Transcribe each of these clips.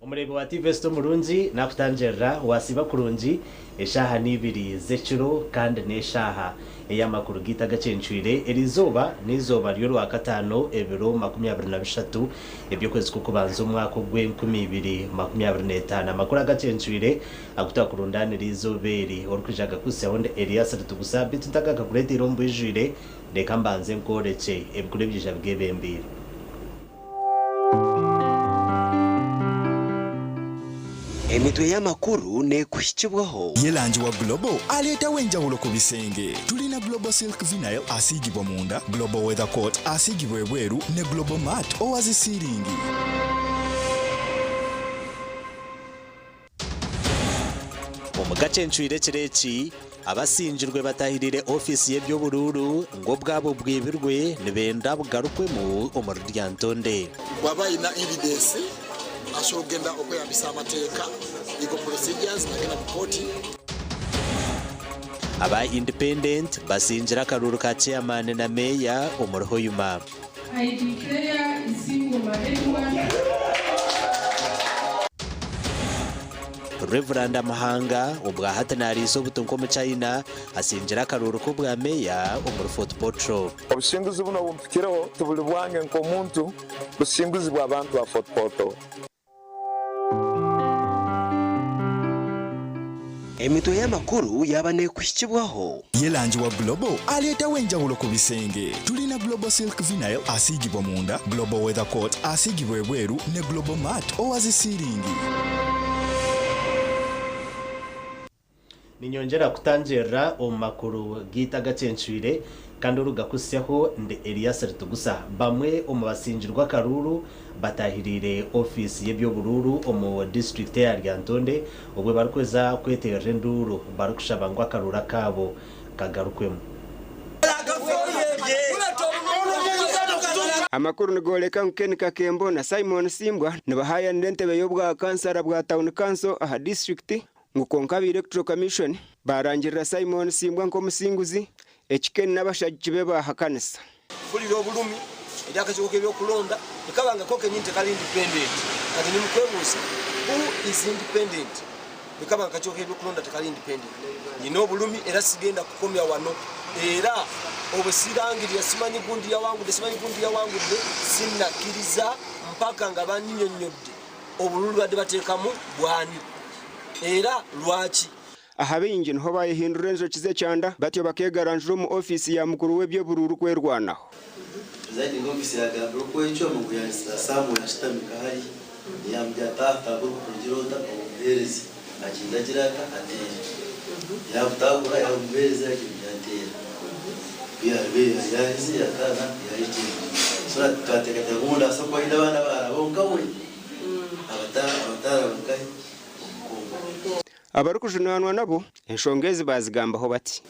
Omureebi wa TV Esita omurungi nakutangirira wasiiba kurungi, eshaaha n'ibiri z'ekiro kandi n'eshaaha ey'amakuru gaitu agacencwire. Eri izooba n'eizooba ry'orwakataano ebiro 23 eby'okwezi kw'okubanza omwaka ogw'enkumi ibiri 25. Amakuru agacencwire agu twakurundaanira eizooba eri orikwija akakuhitsyaho ndi Elias Ritugusa beitu ntakakureeteire omu bwijwire reka mbanze nkworekye ebikuru ebiija bigeebembeire. Emitwe y'amakuru neekuhikibwaho. Ye langi wa Global aleetawo enjawulo ku bisenge. Tulina Global Silk Vinyl asiigibwa munda, Global Weather Coat asiigibwa ebweru ne Global Mat owa zi siiringi. Omu gacencwire ekiro eki, abasingirwe batahiriire ofiisi y'eby'oburuuru ngu obwabo bwibirwe nibenda bugarukwemu omuri Lyantonde. Bwaba ayine evidence asobola okugenda okweyambisa amateeka, legal procedures, nagenda mu kooti. Aba Independent basingire akaruuru ka Chairman na Meeya omuri Hoima. I declare Isingoma Edward. Rev. Muhanga obwahati nariisa obutu nk'omuchina asingire akaruuru k'obwa meeya omuri Fort Portal. Obusinguzi bunu obu mpikireho tibuli bwange nk'omuntu, businguzi bw'abantu ba Fort Portal. Emitwe y'amakuru yaaba neekuhikibwaho. Ye langi wa Global aleetawo enjawulo ku bisenge. Tulina Global Silk Vinyl asiigibwa munda, Global Weather Coat asiigibwa ebweru ne Global Mat owa zi siiringi. Ninyongyera kutangirira omu makuru gaitu agacencwire kandi orugakuhitsyaho ndi Elias Ritugusa. Bamwe omu basingirwe akaruuru batahiriire ofiisi y'eby'oburuuru omu disiturikiti eya Lyantonde obwo barikweza kweteerera enduuru barikushaba ngu akaruuru akaabo kagarukwemu. Amakuru nigoreka ngu Ken Kakembo na Simon Simbwa nibahayanira entebe y'obwa kansara bwa Town Council aha disiturikiti ngu kwonka aba Electoral Commission baarangirira Simon Simbwa nk'omusinguzi, eki Ken n'abashagiki be baahakanisa. Mpurira obulumi eri akakiiko k'ebyokulonda nikaba nga ko kenyini tekari independent kati nimukwebuuza who is independent nikaba nga akakiiko k'ebyokulonda tekari independent nyine obulumi era sigenda kukomya wano era obwe sirangirira simanyi gundi yawangudde simanyi gundi yawangudde sinakiriza mpaka nga banyinyonyodde Obululu badde bateekamu bwani era lwaki? Aha baingi niho baayehindura enjoki z'ekyanda, batyo bakeegaranjura omu ofiisi ya mukuru w'eby'oburuuru kwerwanaho. Presiding officer yagambira okwecwamu ngu yaayetsire Samuel ashutami nka hariya, yaamugira ati, Taaha otagure orukurugira ota obumuheereze. Agyenda agira ata ateera. Yaabutagura yaabumuheereza yagyenda yateera. Ku yaabaire yaaheza yaataana yaayegyenda. So twateekateeka ngu obundi naabaasa kuba aine abaana abaraba nka we. Abataaraba nkahi omu Congo. Abarikujunaanwa nabo enshonga ezi baazigambaho bati.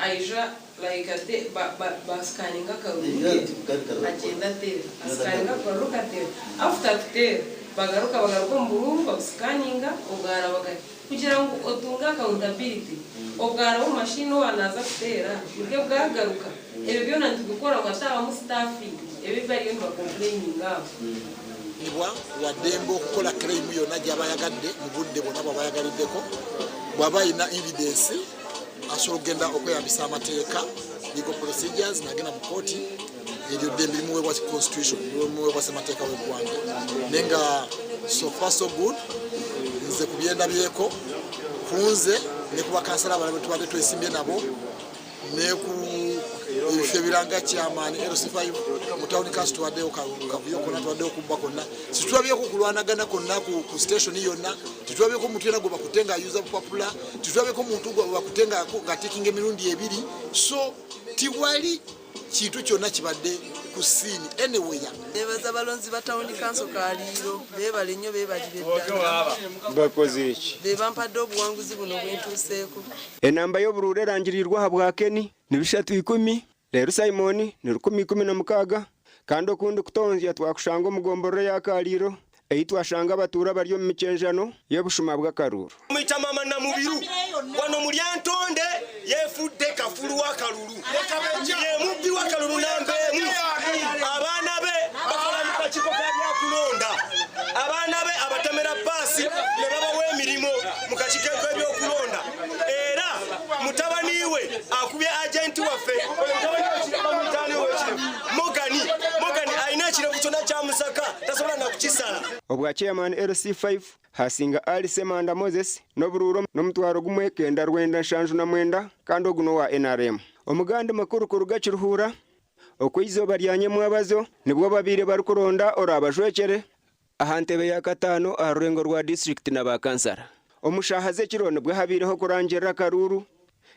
Aija like ate ba ba ba scanninga akaruru ke agyenda ateera a scanninga akaruru ke ateera after kuteera bagaruka bagaruka omu buruuru babu scanninga obwaraba nkahi kugira ngu otunge accountability obwaraba omu machine owa naaza kuteera buryo bwagaruka ebyo byona nitubikora ngu hataabamu staffing ebyo ebi bariyo niba complaininga abo. Ibwa wa ddembe okukola claim yonna gyaba ayagadde mu budde bwonna bwaba ayagaliddeko bwaba alina evidence. Asobola okugenda okweyambisa amateeka, legal procedures, nagenda mu kooti. Eryo ddembe limuweebwa constitution, limuweebwa ssemateeka w'eggwanga. Naye nga so far so good, nze ku byendabyeko ku nze ne ku bakansala abalala be tubadde twesimbye nabo ne ku Ebifo ebiranga chairman LC5 mu town council tubaddeyo kavuyo konna, tubaddeyo kubba konna, situlabyeko kulwanagana konna ku station yonna, titulabyeko omuntu yena gwe bakutte nga ayuza bupapula, titulabyeko omuntu gwe bakutte nga atikinga emirundi ebiri, so tiwali kintu kyonna kibadde ku siini anywhere. Nebaza balonzi ba town council Kaliiro, beebale nnyo, beebalire ddala. Bakoze ki? Be bampadde obuwanguzi buno bwentuuseeko. Enamba y'oburuuru erangirirwe aha bwa Kenny ni 310, reero Simon ni 116 kandi okundi kutonzya twakushanga omu gomborora eya Kaliiro ei twashanga abatuura bari omu mikyenjano y'obushuma bw'akaruuru. Bamuyita Maama Namubiru wano mu Lyantonde, yeefudde kafulu w'akalulu, ye mubbi w'akalulu namba emu. Abaana be bakola mu kakiiko ka byakulonda, abaana be abatemera bbaasi ne babawa emirimu mu kakiiko k'ebyokulonda, era mutabani we akubye agenti waffe. Oyo mutabani we bamuyita ani ow'ekirevu? Morgan. Morgan alina ekirevu kyonna kya musaka, tasobola na kukisala. Obwa Chairman LC5 hasinga Ali Ssemanda Moses n'oburuuru n'omutwaro 1 979 kandi ogu n'owa NRM. Omugandi mukuru kuruga Kiruhura oku eizooba rya nyamwabazo nibwo babaire barikuronda orabajwekyere aha ntebe ya kataano aha rurengo rwa disiturikiti na bakansara. Omu shaaha z'ekiro nibwo habaireho kurangirira akaruuru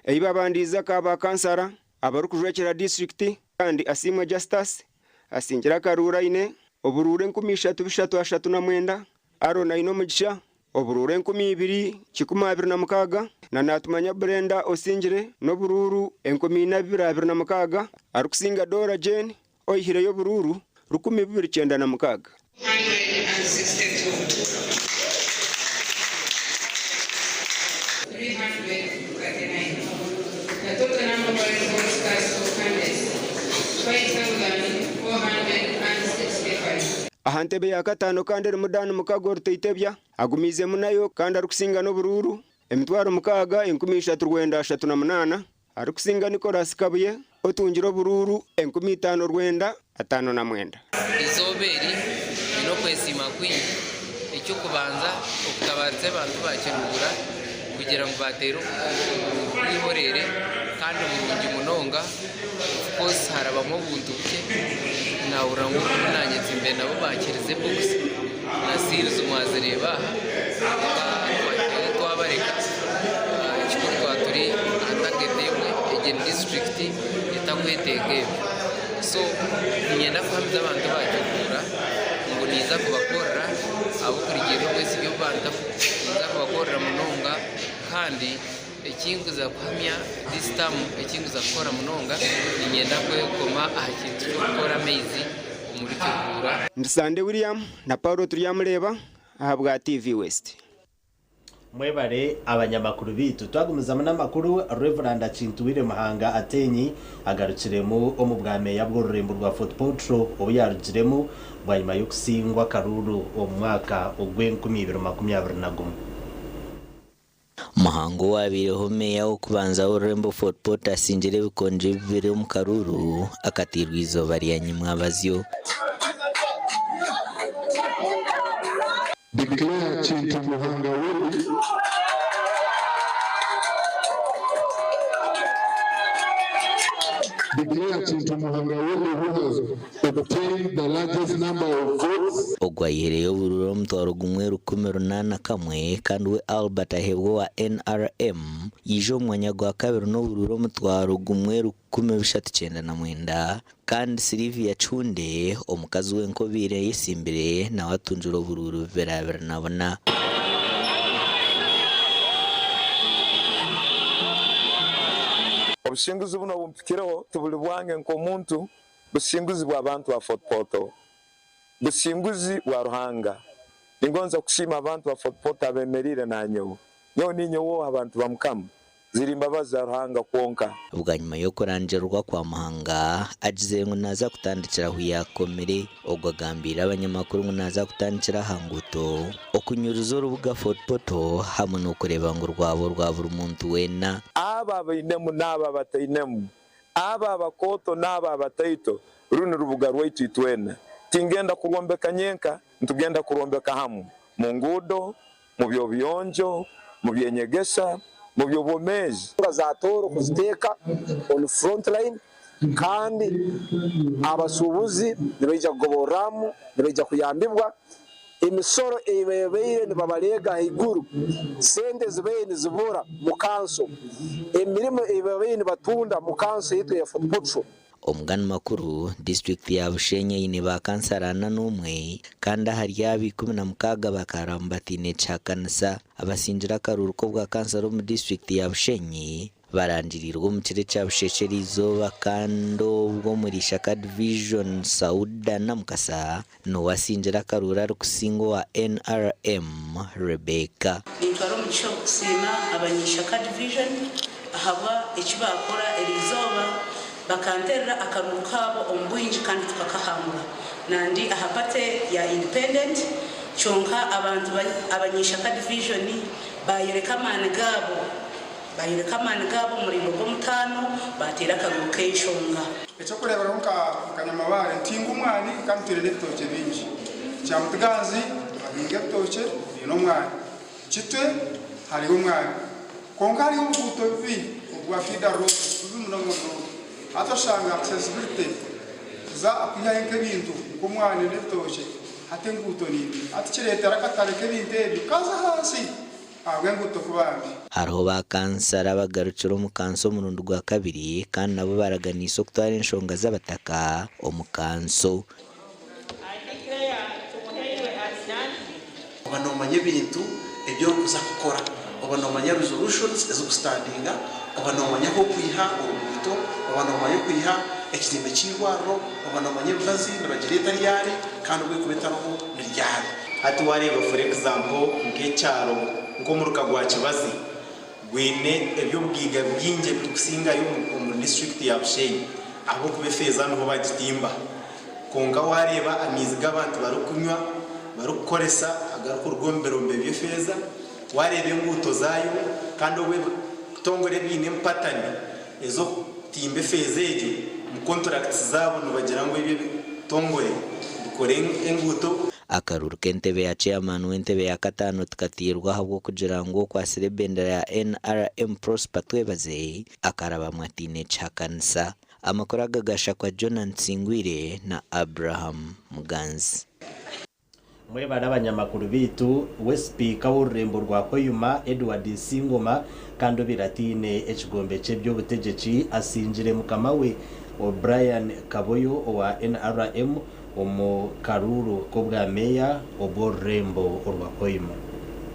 ei babandiize aka bakansara abarikujwekyera disiturikiti kandi Asiimwe Justus asingire akaruuru aine oburuuru 3339, Aaron aine omugisha oburuuru 2126 na Natumanya Brenda osingire n'oburuuru 4226 arikusinga Dora Jane oihireyo oburuuru 1296. 339. The total number of valid votes cast for candidates, 5,465. Aha ntebe ya kataano kandi erimu Dan Mukago Ruteitebya agumiizemu nayo kandi arikusinga n'oburuuru 63,338 arikusinga Nicholas Kabuye otungire oburuuru 5959. Izooba eri nyine okwesiima kwingi. Eky'okubanza okutabaarisa abantu ba Kiruhura kugira ngu bateere oburuuru bwihorere kandi burungi munonga. Of course harabamu obuntu bukye, nahurira ngu obu nanyetsimbe nabo bakirize bokisi na seals mwazireeba aha, kwonka twahikayo twabareka. Ekikuru twaba turi aha target emwe, egi ni disiturikiti etakwetenga ebyo. So niinyenda kuhamiza abantu ba Kiruhura ngu ninza kubakorera ahabw'okurugiirira obwesigye obu bantaho, ninza kubakorera munonga kandi ekinkuza kuhamya this term ekinkuza kukora munonga niinyenda kwekoma aha kintu ky'okukora amaizi omuri Kiruhura. Ndi Sande William na Paulo Turyamureeba ahabwa TV West. Mwebare abanyamakuru beitu. Twagumizamu n'amakuru, Rev. Akintuwire Muhanga Ateenyi agarukiremu omu bwa meeya bw'orurembo rwa Fort Portal obu yaarugiremu bwanyima y'okusingwa akaruuru omu mwaka ogw'enkumi ibiri 21. Muhanga owabaireho meeya w'okubanza w'orurembo Fort Portal asingire ebikonjo bibiri omu karuuru akateirwa eizooba rya nyimwabazyo. Declare Kintu Muhanga Willy Declare Kintu Muhanga Willy who has obtained the largest number of votes. Ogwo ayihireyo oburuuru 1 801 kandi we Albert Ahebwa owa NRM yaija omu mwanya gwa kabiri n'oburuuru 1399 kandi Sylvia Chunde omukazi wenka obaire ayesimbire nawe atungire oburuuru 224. Obusinguzi buno obumpikireho tibuli bwange nk'omuntu, businguzi bw'abantu ba Fort Portal, businguzi bwa Ruhanga. Ningonza kusiima abantu ba Fort Portal abemeriire nanyowe. Nyowe ninyowe abantu ba Mukama, ziri imbabazi za Ruhanga kwonka. Bwanyima y'okurangirirwa kwa Muhanga agizire ngu naaza kutandikira ahu yaakomire. Ogwo agambiire abanyamakuru ngu naaza kutandikira aha nguuto, okunyuruza orubuga Fort Portal hamwe n'okureeba ngu rwaba orwa buri muntu weena. Abo abainemu n'abo abatainemu, abo abakooto n'abo abataito, runu rubuga rwaitu itwena. Tingenda kurwombeka nyenka, nitugenda kurwombeka hamu, mu nguudo, mu by'obuyonjo, mu by'enyegesa, mu by'obwomeezi. Za Tooro kuziteeka on front line. Kandi abasuubuzi nibaija kugoborramu, nibaija kuyambibwa, emisoro ei babaire nibabareega ahaiguru, sente ezibaire nizibura mu kanso, emirimo ei babaire nibatunda mu kanso yaitu eya Fort Portal. Omugani makuru, disiturikiti ya Bushenyi eine ba kansara 41 kandi ahari abo 16 bakaramu bataine kihakanisa. Abasingire akaruuru k'obwa kansara omu disiturikiti ya Bushenyi barangiriirwe omu kiro ekya Busheeshe eriizooba kandi obwo omuri Ishaka Division Sauda Namukasa niwe asingire akaruuru arikusinga owa NRM Rebecca. Nintwara omugisha ogu kusiima abanya-Ishaka Division ahabwa eki baakora eriizooba bakanterera akaruuru kaabo omu bwingi kandi tukakahangura. Nandi aha party ya Independent kyonka abantu abanya-Ishaka Division baayoreka amaani gaabo Baayoreka amaani gaabo omu muringo gw'omutaano, baateera akaruuru k'enshonga. Eky'okureeberaho nka Kanyamabaare ntinga omwani kandi twine n'ebitookye bingi. Kyamutiganzi nibahinga ebitookye baine omwani. Kitwe hariyo omwani. Kwonka hariyo obuguuto bubi obwa feeder road bubi munonga munonga. Hati oshanga accessibility kuza kwihayo nk'ebintu nk'omwani n'ebitookye hati enguuto ni mbi. Hati kireetera akatare k'ebintu ebyo kaaza ahansi. Ahabw'enguuto kuba mbi. Hariho ba kansara abagarukire omu kanso omurundi gwa kabiri kandi nabo baraganiise okutwara enshonga z'abataka omu kanso. Oba noomanya ebintu ebi orikuza kukora, oba noomanya resolutions ezirikustandinga, oba noomanya ah'okwiha oruguuto, oba noomanya okwiha ekizimbe ky'eirwariro, oba noomanya emibazi nibagireeta ryari kandi obu erikuba etariho ni ryari. Hati wareeba for example nk'ekyaro nk'omuruka gwa Kibazi gwine eby'obugaiga bingi ebirikusingayo omu district ya Bushenyi ahabw'okuba efeeza niho bagitimba. Kwonka wareeba amaizi g'abantu barikunywa, barikukoresa agarikuruga omu birombe by'efeeza, wareeba enguuto zaayo kandi obu ebitongore ebiine empatani ez'okutimba efeeza egyo omu contracts zaabo nibagira ngu ebyo ebitongore bikore enguuto. Akaruuru k'entebe ya Chairman w'entebe ya kataano tikateirwe ahabw'okugira ngu okwatsire ebendera ya NRM Prosper Twebaze akarabamu ataine kihakanisa. Amakuru aga gashakwa Jonah Ntsingwire na Abraham Muganzi. Mwebare abanyamakuru beitu, we sipiika w'orurembo rwa Hoima, Edward Isingoma kandi obaire ataine ekigombe ky'eby'obutegyeki asingire mukama we Brian Kaboyo owa NRM omu karuuru k'obwa meeya obw'orurembo orwa Hoima.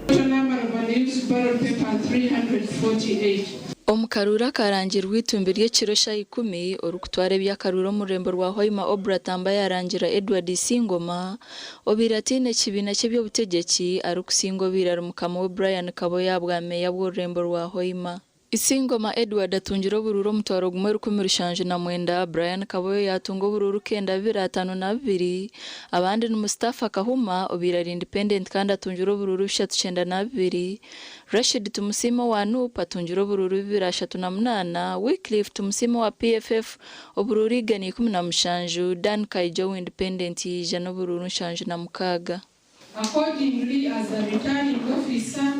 Total number of unused ballot paper 348. Omu karuuru akarangirwa eitumbi ry'ekiro shaaha ikumi, orikutwara eby'akaruuru omu rurembo rwa Hoima Obra Tamba yarangira Edward Isingoma obaire ataine kibiina ky'eby'obutegyeki arikusinga obaire ari mukama we Brian Kaboyo aha bwa meeya bw'orurembo rwa Hoima. Isingoma Edward atungire oburuuru omutwaro gumwe 709, Brian Kaboyo yaatunga oburuuru 9252, abandi ni Mustafa Kahuma obaire ari independent kandi atungire oburuuru 392, Rashid Tumusiime owa Nup atungire oburuuru 238, Wycliffe Tumusiime owa PFF oburuuru 117, Dan Kaija owa independent yaija n'oburuuru 76. Accordingly, as the returning officer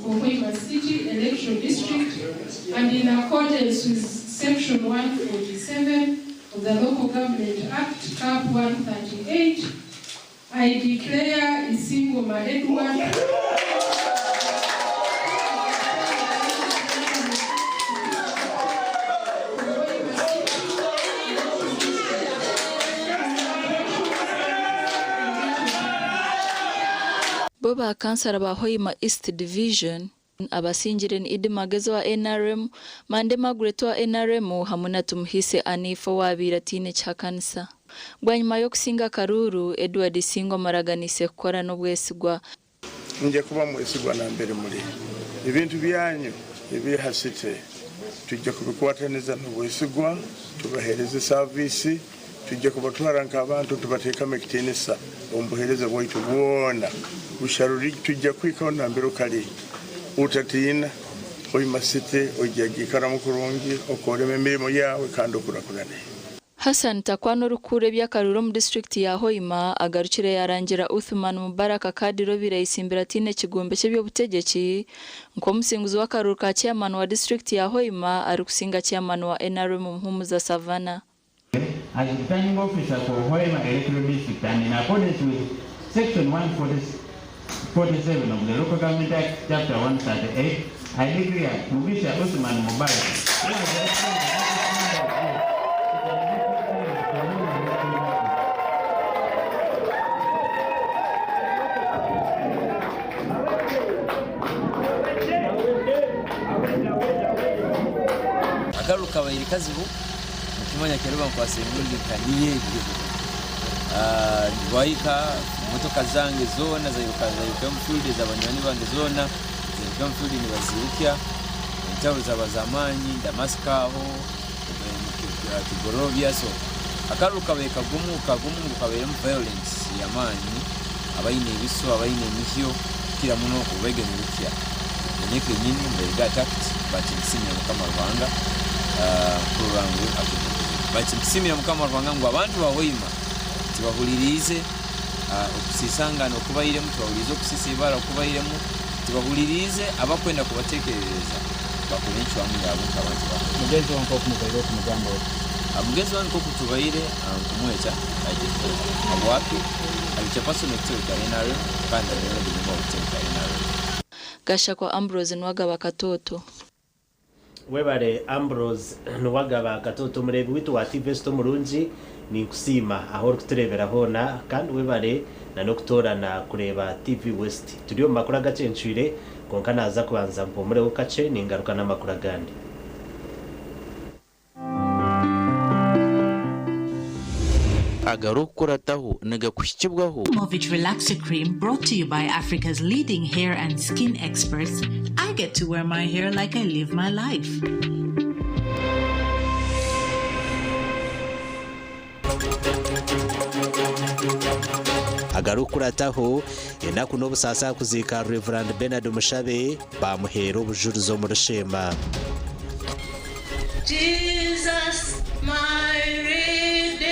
for Hoima City Electoral District and in accordance with Section 147 of the Local Government Act, Cap 138, I declare Isingoma Edward Bo ba kansara ba Hoima East Division abasingire ni Iddi Magezi owa NRM, Mande Margaret owa NRM hamwe na Tumuhiise Anifa owaabaire ataine kihakanisa. Bwanyima y'okusinga akaruuru, Edward Isingoma araganiise kukora n'obwesigwa. Ningya kuba mwesigwa nambere muli. Ebintu byanyu ebiri ha city twija kubikwataniza n'obwesigwa, tubahereze saviisi, twija kubatwara nk'abantu tubateekamu ekitiinisa omu buheereza bwaitu bwona. Busharuri twija kuhikaho nambere okali otatiina, Hoima City oija giikaramu kurungi, okoremu emirimo yaawe kandi okurakurane. Hassan Takwana orikukurira eby'akaruuru omu disiturikiti ya Hoima agarukire yarangira Uthuman Mubarak Kadiri obaire ayetsimbire ataine kigombe ky'eby'obutegyeki nk'omusinguzi w'akaruuru ka chairman wa disiturikiti ya Hoima arikusinga chairman wa NRM Muhumuza Savannah. As returning officer for Hoima Electoral District and in accordance with Section 147 of the Local Government Act, Chapter 138, I declare Mugisha Usman Mubarak, who has obtained the highest number of votes Akaruru kabaire kazibu mukimanya kero bankwasire emirundi nka niyo egyo. Twahika motoka zange zoona zairuka zairuka omu field eza banywani bange zoona zairuka omu field nibazirukya entaro zaba z'amaani Damasco aho Kigorobya so akaruru kabaire kagumu kagumu ngu kabairemu violence y'amaani abaine ebiso abaine emihyo kukira muno obwege nibukya nanye kenyini mbaire attacked but nsiimire Mukama Ruhanga kurora ngu but nsiimire Mukama Ruhanga ngu abantu ba Hoima tibahuririize okusisangana okubairemu tibahuririize okusisa ibara okubairemu tibahuririize abakwenda kubatekerereza bakora encwamu yaabo nk'abantu ba Hoima. Mugenzi wawe nk'oku mubaire okumugamba oti. Mugenzi wange nk'oku tubaire nkumweta habwaki ali chairperson w'ekitebe kya nrm kandi nanyowe ndi member w'ekitebe kya nrm. Gashakwa Ambrose Nuwagaba Katoto. Webare Ambrose Nuwagaba Katoto omureebi waitu wa TV Esita omurungi ninkusiima ahu orikutureebera hoona kandi webare na n'okutoorana kureeba TV West. Turi omu makuru agacencwire kwonka naaza kubanza mpumureho kakye ningaruka n'amakuru agandi. Agarikukurataho nigakuhikibwaho. Movit Relaxer Cream brought to you by Africa's leading hair and skin experts. I get to wear my hair like I live my life. Agarikukurataho, enaku n'obusaasi aha kuziika Rev. Bernard Mushabe baamuheera obujurizi omuri Sheema. Jesus, my Redeemer.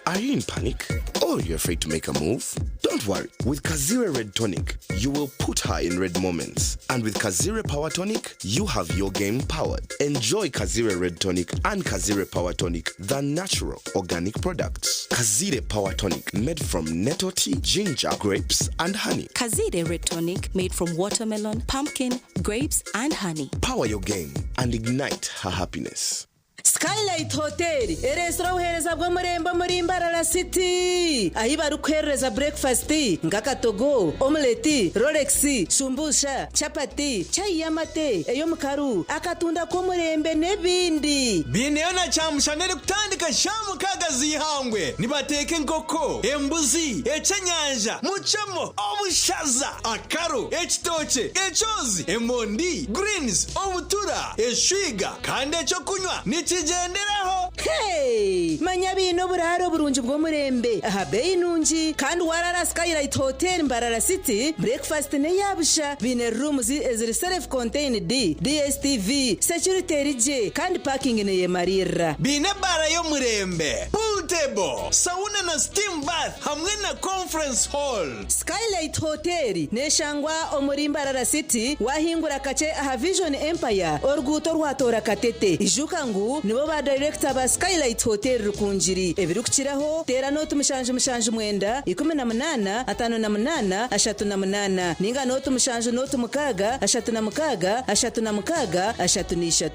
Are you in panic? Or you're afraid to make a move? Don't worry. With Kazire Red Tonic, you will put her in red moments. And with Kazire Power Tonic, you have your game powered. Enjoy Kazire Red Tonic and Kazire Power Tonic, the natural organic products. Kazire Power Tonic, made from nettle tea, ginger, grapes, and honey. Kazire Red Tonic made from watermelon, pumpkin, grapes, and honey. Power your game and ignite her happiness. Skylight Hotel ereetsire obuheereza bw'omurembe omuri Mbarara City ahi barikuheereza breakfast nk'akatogo, omelette, rolex, shumbusha, chapati, chai y'amate, ey'omukaru, akatunda k'omurembe n'ebindi. Biineyo na kyamushana erikutandika shaaha mukaaga z'eihangwe. Nibateeka enkoko, embuzi, ekyenyanja, mucemo, obushaza, akaru, ekitookye, ekyozi, emondi, greens, obutura, eshwiga kandi ekyokunywa nikigyenderaho. Hey! Manya biine oburaaro burungi bw'omurembe aha beeyi nungi kandi warara Skylight Hotel Mbarara City, breakfast n'eya busha, biine rooms eziri self contained, DSTV, security eri gye kandi parking neyemariirira. Biine ebaara y'omurembe, pool table, sauna na steam bath hamwe na conference hall. Skylight Hotel neshangwa omuri Mbarara City wahingura kakye aha Vision Empire oruguuto orwatoora Katete. Ijuka ngu nibo ba dayirekita ba Skylight Hotel Rukungiri. Ebirikukiraho teera nooti 779 18 58 38 ninga nooti 7 nooti 6 36 36 33.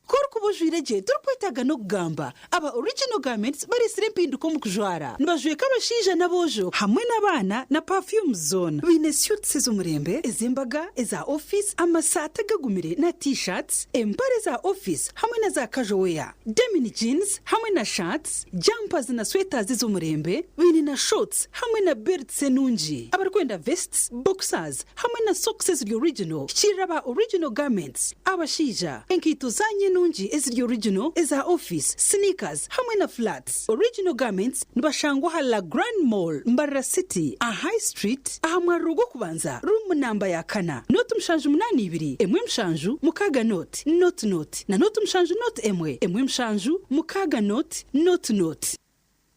Ku orikuba ojwaire gye torikwetaaga n'okugamba. Aba Original Garments bareetsire empinduka omu kujwara. Nibajweka abashaija n'aboojo hamwe n'abaana na perfumes zoona. Baine suits ez'omurembe, ez'embaga, eza ofiisi, amasaati agagumire na T-shirts, empare za ofiisi hamwe na za casual wear, denim jeans hamwe na shirts, jumpers na sweaters ez'omurembe. Baine na shorts hamwe na belts enungi. Abarikwenda vests, boxers hamwe na socks eziri original, hikiirira aba Original Garments. Abashaija, enkaito zaanyu enungi eziri original, eza ofiisi, sneakers hamwe na flats. Original Garments nibashangwa aha La Grande Mall, Mbarara City, aha High Street, aha mwariro gw'okubanza, room namba ya kana, nooti 782, 1 7 6 nooti, nooti nooti, na nooti 7 nooti 1, 1 7 6 nooti, nooti nooti.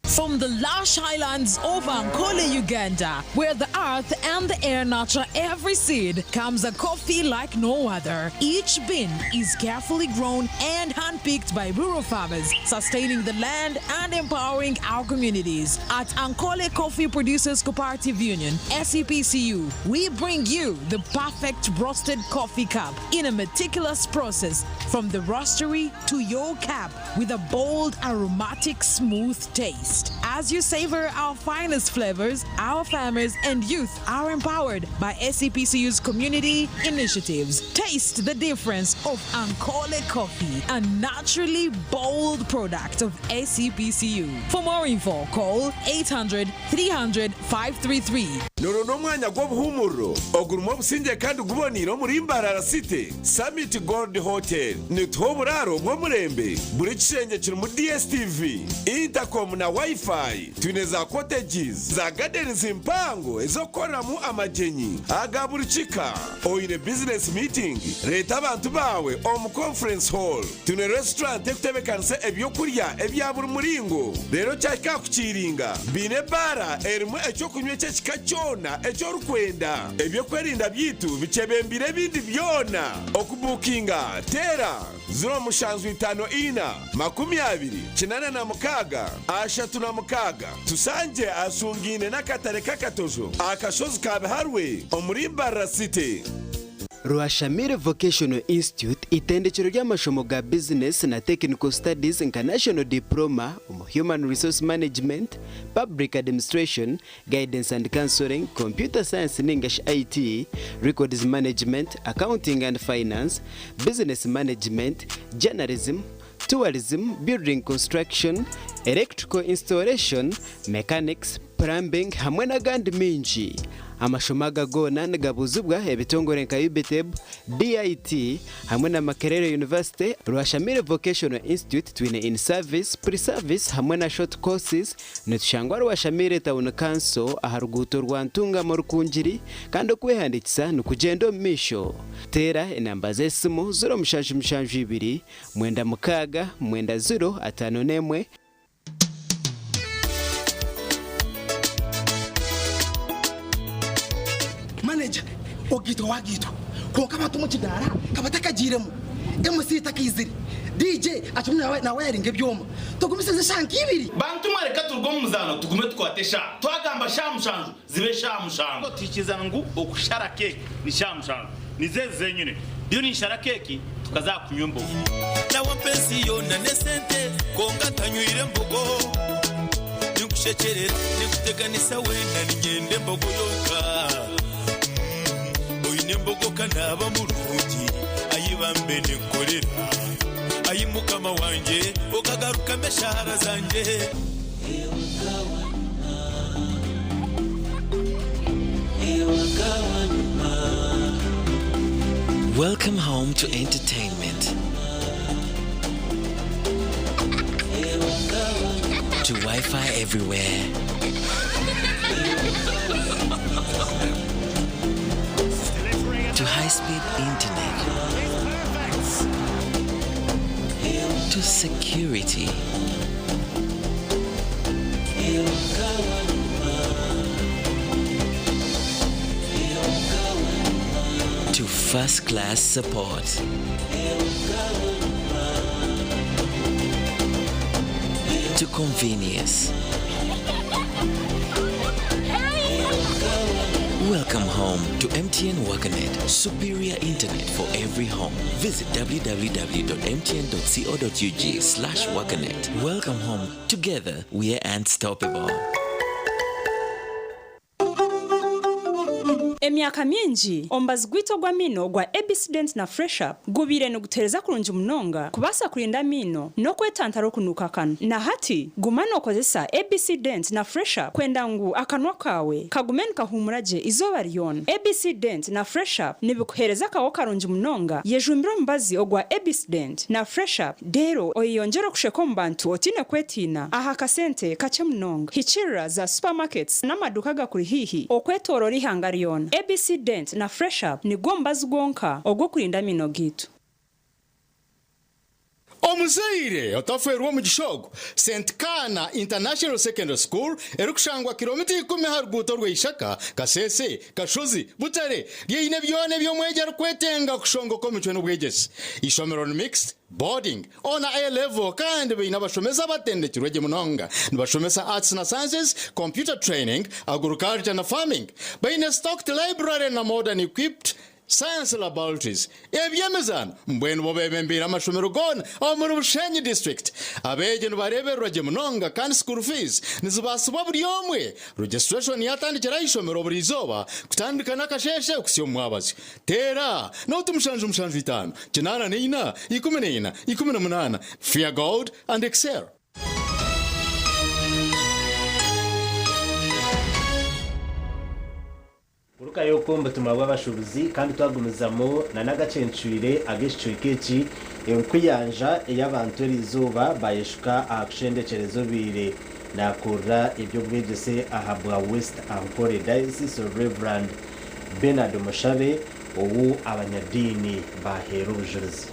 From the lush highlands of Ankole, Uganda, where the earth and the air nurture every seed, comes a coffee like no other. Each bean is carefully grown and handpicked by rural farmers, sustaining the land and empowering our communities. At Ankole Coffee Producers Cooperative Union, SEPCU, we bring you the perfect roasted coffee cup in a meticulous process from the roastery to your cup with a bold, aromatic, smooth taste. As you savor our finest flavors, our farmers and youth are empowered by SEPCU's community initiatives. Taste the difference of Ankole Coffee, a naturally bold product of SEPCU. For more info, call 800 300 533. Nuru n'omwanya gw'obuhumuriro ogurimu obusingye kandi guboniire omuri Mbarara City. Summit Gold Hotel nituha oburaaro bw'omurembe. Buri kishengye kirimu DSTV, intercom na Wi-Fi. Twine za cottages za gardens mpango ez'okukoreramu amagyenyi aga buri kika. Oine business meeting, reeta abantu baawe omu conference hall. Twine restaurant ekutebekanisa ebyokurya ebya buri muringo. Reero kyahika aha kukiiringa, baine ebaara erimu ekyokunywa eky'ekika kyona eki orikwenda. Ebyokwerinda byaitu bikyebembeire ebindi byona. Okubuukinga, teera 0754 20 86 36. Tushangye ahashungaine n'akatare k'Akatojo aha kashozi ka Biharwe omuri Mbarara City. Rwashamire Vocational Institute itendekero ry'amashomo ga bizinesi na Technical Studies nka National Diploma omu Human Resource Management, Public Administration, Guidance and Counselling, Computer Science ningashi IT, Records Management, Accounting and Finance, Business Management, Journalism, Tourism, Building Construction, Electrical Installation, Mechanics, Plumbing hamwe n'agandi maingi. Amashomo aga goona nigabuuzibwa ebitongore nka UBTEB, DIT hamwe na Makerere University. Rwashamire Vocational Institute twine in service, pre service hamwe na short courses. Nitushangwa Rwashamire Town Council aha ruguuto rwa Ntungamo Rukungiri kandi okwehandiikisa nikugyenda omu maisho. Teera enamba z'esimu 0772 96 90 51. Manager, ogaitwa wagaitwa kwonka abantu omu kidaara ka batakagiiremu, MC takaizire, DJ akirimu nawayaringa ebyoma, tugumisirize eshaaha nka ibiri. Bantu mwe reka turuge omu muzaano tugume tukwate eshaaha. Twagamba shaaha mushanju zibe shaaha mushanju. Tuhikirizana ngu okushara keeki ni shaaha mushanju. Nizo ezi zenyine. Ndiyo ninshara keeki tukaza aha kunywa embogo. Nawe ampa ensi yoona n'esente kwonka ntanywire mbogo. Ninkushekyerera, ninkuteganisa weena niinyenda embogo yonka. Oine embogo ka naaba murungi, ai bambe ninkukorera. Ai Mukama wangye, okagarukamu eshaara zangye. Welcome home to entertainment. To Wi Fi everywhere. To high speed internet. To security. To first class support. To convenience. Welcome home to MTN WakaNet, superior internet for every home. Visit www.mtn.co.ug/wakanet. Welcome home. Together, we are unstoppable. Emyaka mingi, omubazi gwaitu ogw'amaino ogwa ABC Dent na Fresh Up gubaire nigutereeza kurungi munonga kubaasa kurinda amaino n'okwetantara okunuuka akanwa. Na hati, guma nookozesa ABC Dent na Fresh Up kwenda ngu akanwa kaawe kagume nikahuumura gye eizooba ryona. ABC Dent na Fresh Up nibikuheereza akaho karungi munonga. Yejumbire omubazi ogwa ABC Dent na Fresh Up reero oyeyongyere okusheka omu bantu otaine kwetiina aha kasente kakye munonga. Hikiirira za supermarkets n'amaduuka agakuri haihi okwetooroora eihanga ryona. ABC Dent na Fresh Up nigwo mubazi gwonka ogw'okurinda amaino gaitu. Omuzaire otafeerwa omugisha ogu, St Kaana International Secondary School erikushangwa kiromita ikumi aha ruguuto rwa Ishaka, Kasese, Kashozi, Butare, ryeine byona ebi omwegi arikwetenga kushongoka omicwe n'obwegyese. Eishomero ni mixed, boarding, O na A level kandi baine abashomesa abatendekirwe gye munonga. Nibashomesa Arts na Sciences, Computer Training, Agriculture na Farming. Baine stocked library na modern equipped Science laboratories. Eby'emizaano mbwenu bo bebembeire amashomero goona omuri Bushenyi District. Abeegi nibareebererwa gye munonga kandi school fees nizibaasibwa buri omwe. Registration yatandikira aha ishomero buri izooba kutandika n'akasheeshe kuhitsya omu mwabazyo. Teera nooti 775 84 14 18. Fear God and excel. Gurukayo okwo omu butumwa bw'abashuubuzi kandi twagumizamu na n'agacencwire ag'ekicweka eki, enkuyanja ey'abantu eriizooba bayeshuka aha kushendekyereza obaire nakurira eby'obwegyese aha bwa West Ankole Diocese Rev. Bernard Mushabe ou abanyadiini baheera obujurizi.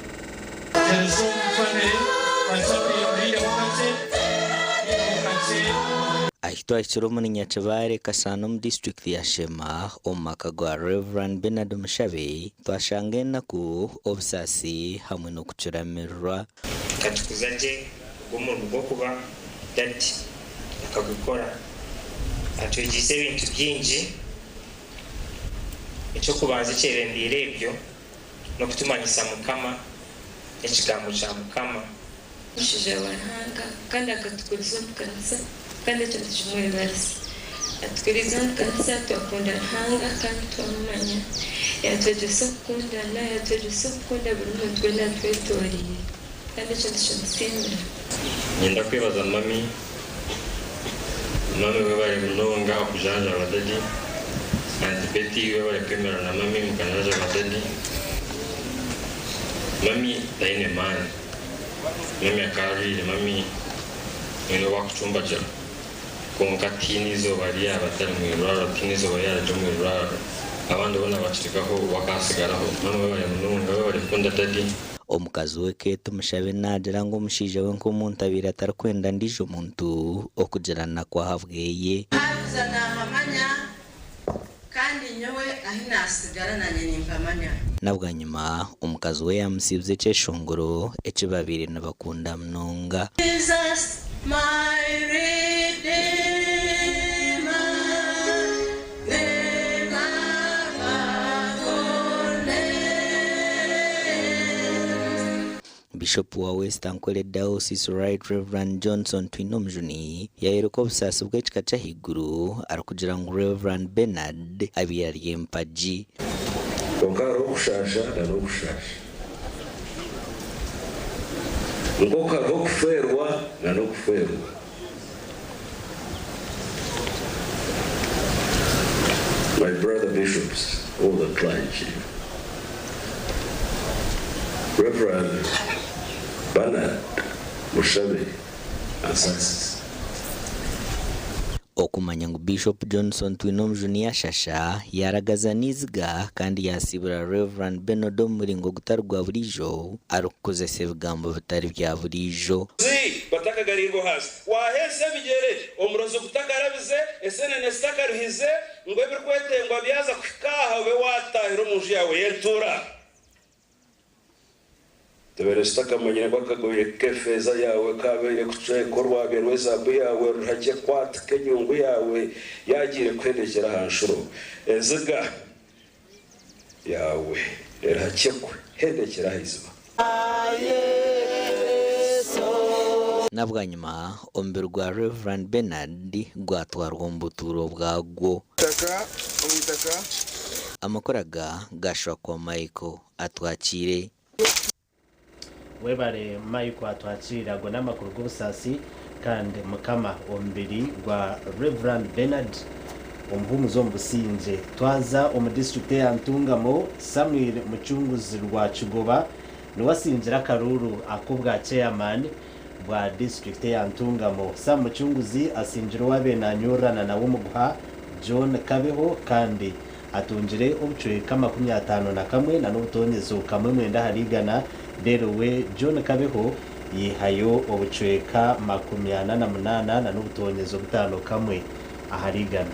Ahi twahikire omuri Nyakibare, Kasana omu disiturikiti ya Sheema omu maka gwa Rev. Bernard Mushabe twashanga enaku, obusaasi hamwe n'okucuramirirwa. Akatukuza gye ogwo murimo gw'okuba dadi akagukora. Atwegyeise ebintu bingi. Eky'okubanza ekyebembeire ebyo n'okutumanyisa Mukama n'ekigambo kya Mukama. Omushaija wa Ruhanga kandi akatukuriza omu kanisa kandi ekyo nitukimwebarisa. Atukuriize omu kanisa twakunda Ruhanga kandi twamumanya. Yatwegyesa okukundana, yatwegyesa okukunda buri muntu weena atwetoreire kandi ekyo nitukimusiimira. Niinyenda kwebaza mami. Mami webare munonga okujanjaba daddy. Aunty Betty webare kwemera na mami mukajanjaba daddy. Mami taine maani. Mami akaba arwaire mami haine obu akucumbagira. Kwonka tihaine eizooba ri yaaba atari mu irwariro, tihaine eizooba ri yaaragira omu irwariro. Abandi boona bakirekaho we akatsigaraho. Mami webare munonga webare kukunda daddy. Omukazi we Kate Mushabe naagira ngu omushaija we nk'omuntu abaire atarikwenda ndiijo muntu okugira naku ahabweye. Haza naahamanya, kandi nyowe ahi naatsigara naanye nimpamanya. Na bwanyima omukazi we yaamusiibuza ekyeshongoro eki baabaire nibakunda munonga. Jesus my redeemer never forleft. Bishopu wa West Ankole Diocese Right Rev Johnson Twinomujuni yayoreka obusaasi bw'ekika ky'ahaiguru arikugira ngu Rev Bernard abaire ari empagi. Kwonka hariho okushaasha na n'okushaasha. Nk'oku hariho okufeerwa na n'okufeerwa. My brother bishops, all the clergy, Reverend Bernard Mushabe Ansaasize. Okumanya ngu Bishop Johnson Twinomujuni yashasha, yaragaza n'eiziga kandi yasiibura Rev. Benard omu muringo gutari gwa buriijo arikukozesa ebigambo bitari bya buriijo. Zi batakagariirwe ahansi. Waaheza ebigyere, omurozi gutakarabize, ensenene zitakaruhize, ngu ebirikwetengwa byaza kuhika aha obe waataahira omu nju yaawe y'entuura. Tubaire tutakamanyire ku akagoye k'efeeza yaawe kaabaire kucweka orwabya rw'ezaabu yaawe ruhakye kwatika enyungu yaawe yaagiire kuhendekyera aha nshuro. Enziga yaawe erahakye kuhendekyera aha iziba. Na bwanyima omubiri gwa Rev. Bernard gwatwarwa omu butuuro bwagwo. Itaka, omu itaka. Amakuru aga gaashwakwa Michael Atwakiire. Webale Michael Atwakiire ago n'amakuru g'obusaasi kandi Mukama omubiri gwa Rev. Bernard omuhumuze omu busingye. Twaza omu disiturikiti eya Ntungamo, Samuel Mucunguzi Rwakigoba niwe asingire akaruuru ak'obwa Chairman bwa disiturikiti eya Ntungamo. Sam Mucunguzi asingire owabaire nanyururana nawe omuguha John Kabeho kandi atungire obucweka 51 na n'obutonyezo kamwe mwenda ahari igana reero we John Kabeho yihayo obucweka 48 na n'obutonyezo butaano kamwe ahari igana.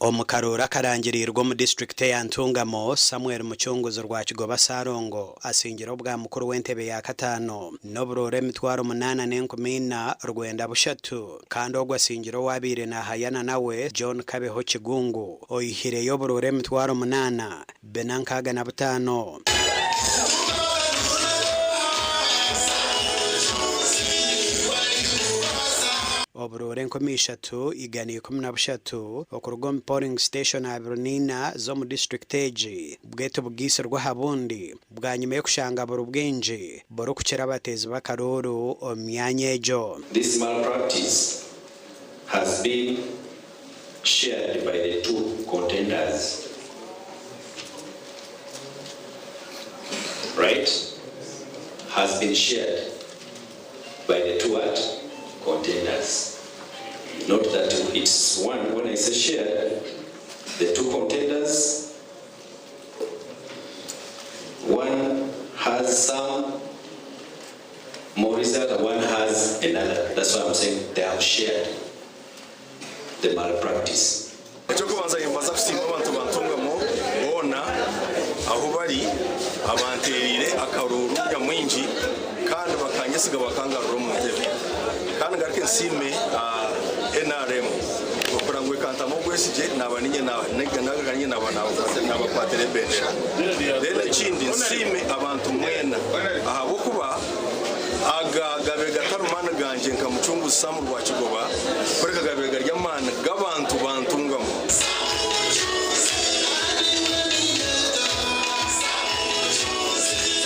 Omu karuuru akarangiriirwe omu disiturikiti eya Ntungamo, Samuel Mucunguzi Rwakigoba Ssalongo asingire obwa mukuru w'entebe ya kataano n'oburuuru 84,303 kandi ogwo asingire owabaire nahayana nawe John Kabeho Kigungu oyihireyo oburuuru 8465. Oburuuru 3113 okuruga omu polling station 24 z'omu disiturikiti egi bwaitu bugaitsirwe aha bundi bwanyima y'okushanga buri bwingi burikukira abateezi b'akaruuru omu myanya egyo. This malpractice has been shared by the two contenders. Right? Has been shared by the two what? Contenders. Not that it's one. When I say shared, the two contenders, one has some more result, one has another. That's why I'm saying they have shared the malpractice. Ekyokubanza nimbaza kusiima abantu bantungamo boona ahu bari abanterire akaruuru nyamwingi kandi bakanyesiga bakangarura omu ntebe kandi ngaruke nsiime NRM okura ngu ekantamu obwesigye naba ninye ninye naba nabakwatira ebendera. Then ekindi nsiime abantu mwena ahabwokuba aga gabe gatari maani gangye nka Mucunguzi Sam Rwakigoba, kureka gabe gari amaani g'abantu bantungamo.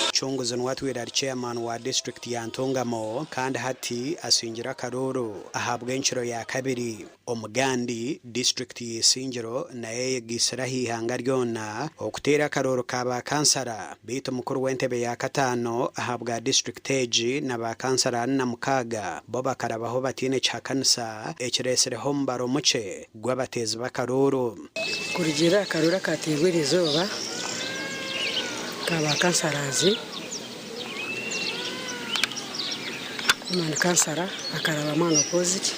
Mucunguzi niwe atwire ari chairman wa disiturikiti ya Ntungamo kandi hati asingire akaruuru ahabw'enkiro ya kabiri. Omugandi disiturikiti y'Isingiro nayo eyegaitsire aha ihanga ryona okuteera akaruuru ka ba kansara beitu mukuru w'entebe ya kataano ahabwa disiturikiti egi na ba kansara 46 bo bakarabaho bataine kihakanisa ekiretsireho omubaro mukye gw'abateezi b'akaruuru. Kurugiirira aha karuuru akateerwa eriizooba ka ba kansarazi, woman kansara akarabamu unopposed,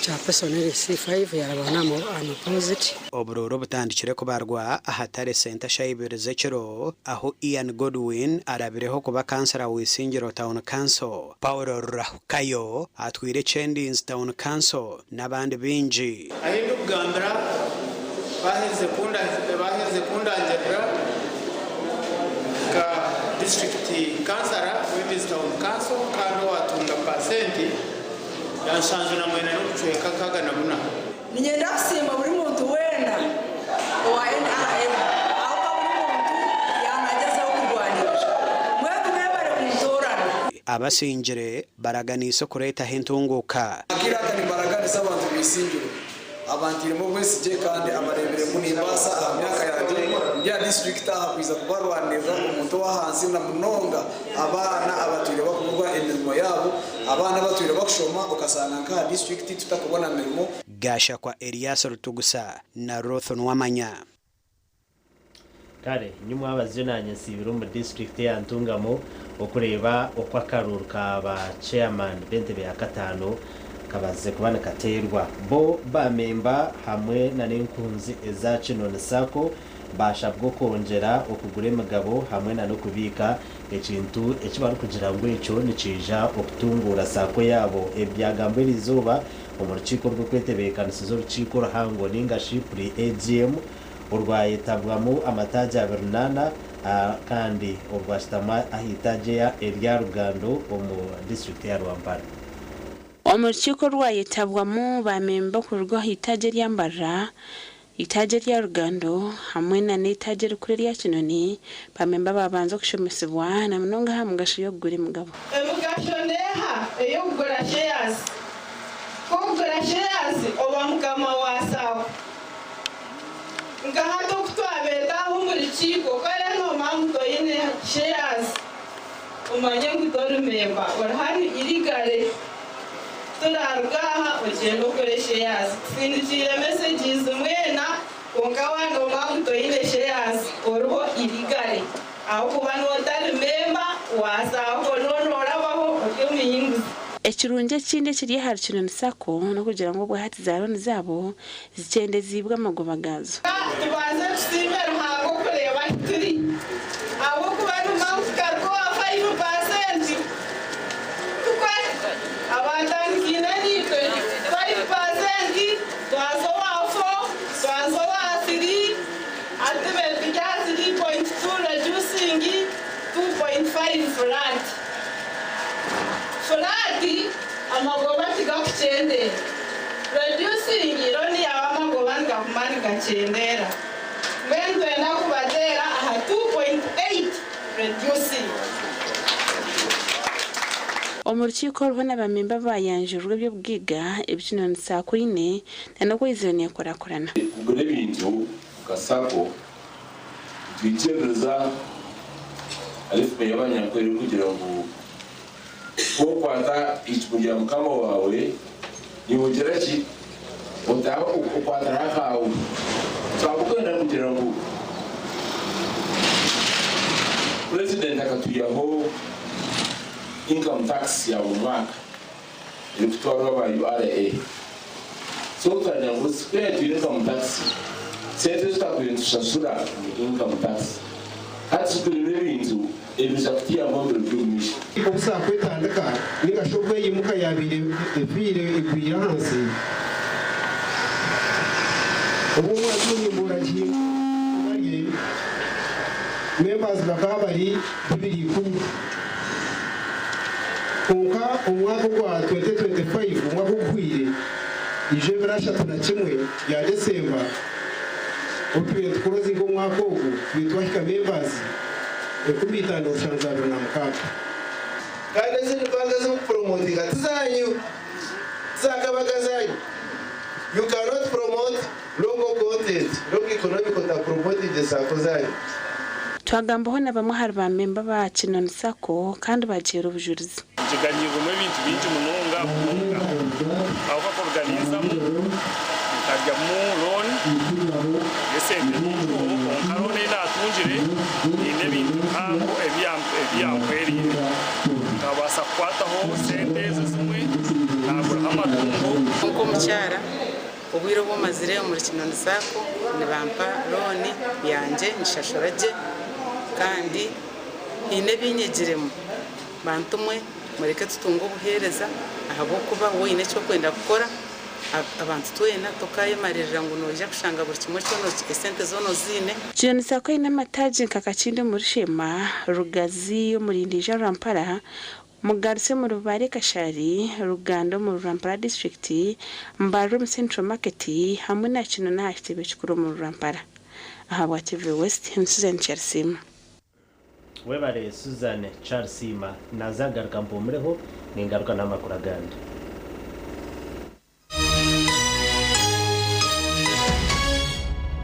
chairperson LC5 yarabamu unopposed. Oburuuru butandikire kubarwa ahatare senta shaaha ibiri z'ekiro ahu Ian Godwin arabireho kuba kansara w'Isingiro Town Council, Paul Rurahukayo atwire Kyendinzi Town Council n'abandi baingi. Ahi ndikugambira baherize baherize kundangirira nka disiturikiti kansara w'Ibezi Town Council kandi owatunga pasenti ya 74 n'obucweka 64. Niinyenda kusiima buri muntu weena owa NRM ahabw'okuba buri muntu yaanagyezaho kurwanirira. Mbwenu mwebare kuntoorana. Abasingire baraganiise okureetaho entunguuka. Akaire aka nimbaraganisa abantu b'Isingiro abanteiremu obwesigye kandi abareebire ngu nimbaasa aha myaka yangye ndi aha disiturikiti aha kwija kubarwanirira omuntu ow'ahansi na munonga abaana abatwire bakuburwa emirimo yaabo, abaana abatwire bakushoma okashanga nk'aha disiturikiti tutakubona mirimo. Gashakwa Elias Rutugusa na Ruth Nuwamanya. Kare nyimwabazyo nanye nsiibire omu disiturikiti eya Ntungamo okureeba oku akaruuru ka ba chairman b'entebe ya kataano kabazize kuba nikateerwa. Bo ba memba hamwe na n'enkunzi eza Kinoni Sacco Baashabwa okwongyera okugura emigabo hamwe na n'okubiika, ekintu eki barikugira ngu ekyo nikiija okutunguura Sacco yaabo. Ebi byagambwa eriizooba omu rukiiko orw'okwetebeekanisiza orukiiko oruhango ninga shi Pre-AGM orwayetabwamu amataagi abirinaana kandi orwashutama ah'eitaagi erya Rugando omu disiturikiti ya Rwampara. Omu rukiiko orwayetabwamu ba memba okuruga ah'eitaagi erya Mbarara, Eitaagi erya Rugando hamwe na n'eitaagi erikuru erya Kinoni, ba memba baabanza okushomesibwa na munonga aha migasho y'okugura emigabo. Emigasho neeha ey'okugura shares? Ku okugura shares oba mukama wa sacco. Nka hati oku twabeeta aha omu rukiiko, kare noomanya ngu toine shares. Omanye ngu tori memba, ori hanu illegally. Turaruga aha ogyende okore shares. Tusindikiire messages mwena kwonka waaba nomanya ngu toine shares oriho illegally ahabw'okuba notari memba wa sacco noba norabaho ori omuhinguzi. Ekirungi ekindi ekiri ahari Kinoni Sacco n'okugira ngu obwahati za looni zaabo zikyendeziibwe amagoba gaazo. Ka tubanze tusiime Ruhanga okureeba ahi turi, ahabw'okuba nimuba tukaruga owa 5% tukora abaatandikaine naitwe 5% twaza owa 4, twaza owa 3, hati tube turi aha 3.2 reducing 2.5 flat. Flat amagoba tigakukyendeera. Reducing loan yaawe amagoba nigaguma nigakyendeera. Mbwenu nitwenda kubateera aha 2.8 reducing. Omu rukiiko oru hoona abamemba baayanjurwa eby'obugaiga ebi Kinoni Sacco eine na n'oku eizire neekurakurana. Kugura ebintu nka Sacco nitwikiririza ahari y'abanyankore erikugira ngu Ku okwata eicumu rya mukama waawe, niiwe ogira ki? Otaaha okwatiraho akaawe. Twaba kugira ngu Purezidenti akatwihaho income tax ya buri mwaka erikutwarwa aba URA. So twagira ngu ku yatwire income tax, sente ezi twatwire nitushashura omu income tax, hati tuguremu ebintu Ebiza kutuyamba omu biro by'omumaisho. Obu Sacco etandika ninga shi obu eyimuka yabaire efiire egwire ahansi, obu omwaka omuhimbuura gihingura rye, members bakaba bari 210. Kwonka omwaka ogwa 2025, omwaka oguhweire, ijo ebiro 31 bya December, obu tubaire nitukurozinga omwaka ogu, tubaire twahika members 5726. Kandi ezindi banka ezirikupromotinga tizanyu, tizakabaga zanyu. You cannot promote local content, local economic otapromotingire sacco zanyu. Twagambaho na bamwe ahari ba memba ba Kinoni Sacco kandi bagiheera obujurizi. Nkiganyiirwemu ebintu bingi munonga munonga ahabw'okuba kuruga ninzamu nkaryamu looni y'esente nyingi obu kwonka looni ei naatungire haine ebintu bihango ebi yampwereire. Nkabaasa kukwataho sente ezo zimwe naaguraho amatungo. Nk'omukyara, obwire obu mazire omuri Kinoni Sacco nibampa looni yangye ngishashura gye kandi haine ebi nyegiremu. Bantu mwe, mureke tutunge obuheereza ahabw'okuba waaba oine eki orikwenda kukora, abantu twena tokaayemaririra ngu noija kushanga buri kimwe kyona esente zoona oziine. Kinoni Sacco eine amataagi nka Kakindi omuri Sheema, Rugazi omuri Ndiija Rwampara, Mugarutsi omuri Bubare Kashari, Rugando omuri Rwampara disiturikiti, Mbarara omu Central Market hamwe na Kinoni aha kitebe kikuru omuri Rwampara. Ahabwa TV West, ndi Susan Kyarisiima. Webare Suzan Kyarisiima. Naza garuka mpumureho ningaruka n'amakuru agandi.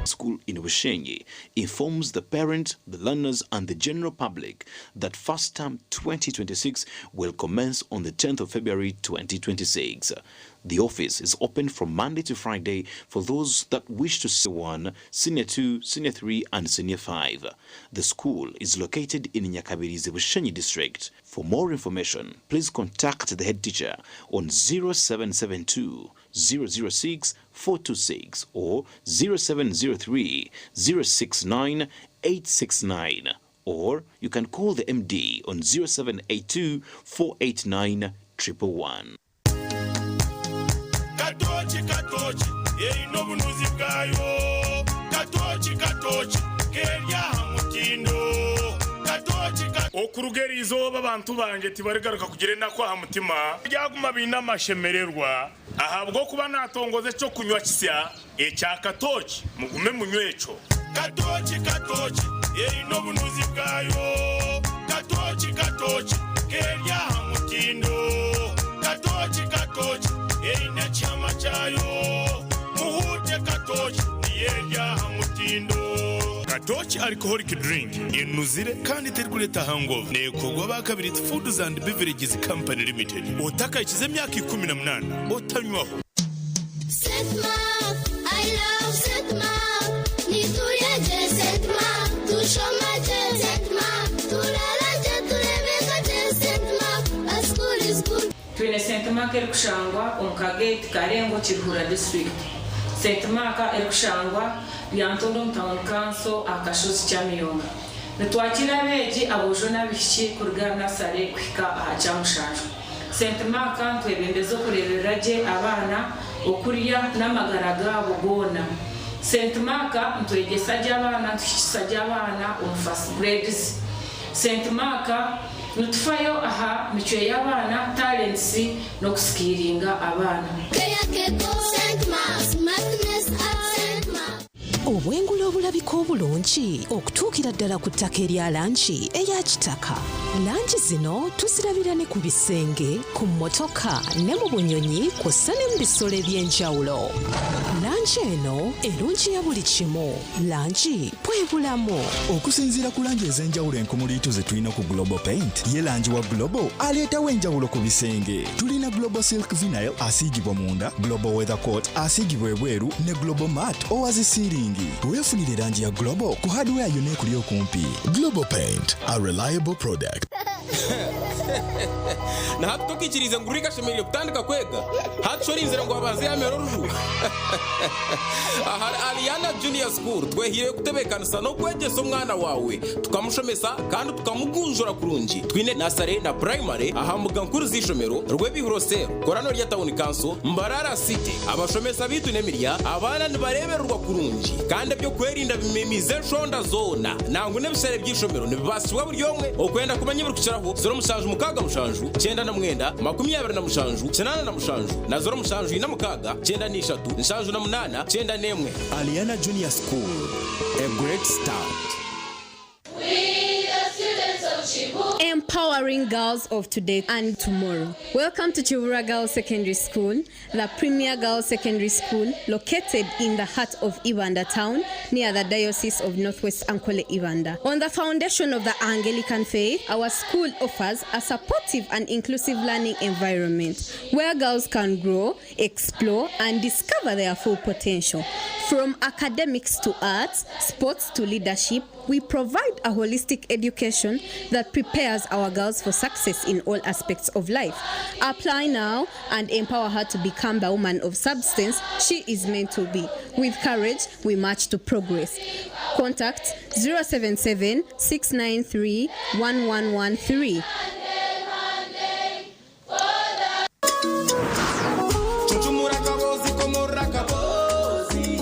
School in Bushenyi informs the parents, the learners and the general public that first term 2026 will commence on the 10th of February 2026. The office is open from Monday to Friday for those that wish to see 1, Senior 2, Senior 3 and Senior 5. The school is located in Nyakabirizi Bushenyi district. For more information, please contact the head teacher on 0772 006 426 or 0703 069 869 or you can call the MD on 0782 489 111. Katoki katoki eine obunuzi bwayo katoki katoki keri aha mutindo katoki Okuruga eri izooba abantu bangye tibarigaruka kugira enaku aha mutima, baryaguma baine amashemererwa, ahabw'okuba naatongoza eky'okunywa kisya ekya katooki, mugume munywe ekyo. Katooki katooki eine obunuzi bwayo, katooki katooki keri aha mutindo, katooki katooki eine ekihama kyayo, muhuute katooki niyo eri aha mutindo. Katooki Alcoholic Drink enuzire kandi terikureeta hangover. Neekorwa aba Kabiriiti Foods and Beverages Company Limited. Otakahikize emyaka 18 otanywaho. Saint Mark, I love Saint Mark. Niturya gye Saint Mark, tushoma gye Saint Mark, turaara gye tureebeka gye Saint Mark, our school is good. Twine Saint Mark erikushangwa omu Kagate, Karengo, Kiruhura disiturikiti. Saint Mark erikushangwa Lyantonde omu tauni kanso aha kashozi Kyamiyonga. Nitwakiira abeegi aboojo n'abaishiki kuruga aha nasare kuhika aha kyamushanju. Saint Mark nitwebembeza okureeberera gye abaana, okurya n'amagara gaabo goona. Saint Mark nitwegyesa gye abaana, nituhikisa gye abaana omu first grades. Saint Mark nitufayo aha micwe y'abaana, talents, n'okusikiiringa abaana. Obwengula obulabika obulungi okutuukira ddala ku ttaka erya langi eya kitaka. Langi zino tuzirabira ne ku bisenge, ku mmotoka ne mu bunyonyi kw'ossa ne mu bisolo eby'enjawulo. Langi eno erungiya buli kimu. Langi bwe bulamu. Okusinziira ku langi ez'enjawulo enkumuliitu ze tulina ku Global Paint, ye langi wa Global aleetawo enjawulo ku bisenge. Tulina Global Silk Vinyl asiigibwa munda, Global Weather Coat asiigibwa ebweru ne Global Matte owa zi siiringi. Weefunire langi ya Global ku hardware yonna ekuli okumpi. Global Paint, a reliable product. Na hati tokaikiriize ngu Rick ashemereire kutandika kwega? Hati shi orinzire ngu abanze yaamera oruju? Ahari Aliana Junior School twehaireyo kutebeekanisa n'okwegyesa omwana waawe, tukamushomesa kandi tukamugunjura kurungi. Twine nasare na purayimare aha mbuga nkuru z'eishomero, Rwebihuro Cell, Korano rya Tawuni Kanso, Mbarara City. Abashomesa baitu n'emirya, abaana nibareebererwa kurungi kandi eby'okwerinda bimemiize enshonda zoona. Nangwa n'ebishare by'eishomero nibibaasibwa buri omwe. Okwenda kumanya ebirikukiraho, 0767 99 27 87 na 0746 93 78 91. Aliana Junior School, a great start. Empowering girls of today and tomorrow. Welcome to Kiwura Girls Secondary School, the premier girls secondary school located in the heart of Ibanda town near the Diocese of Northwest Ankole Ibanda. On the foundation of the Anglican faith, our school offers a supportive and inclusive learning environment where girls can grow, explore, and discover their full potential. From academics to arts, sports to leadership, we provide a holistic education that prepares our girls for success in all aspects of life. Apply now and empower her to become the woman of substance she is meant to be. With courage, we march to progress. Contact 077 693 1113. Cuncumura akaboozi komorora akaboozi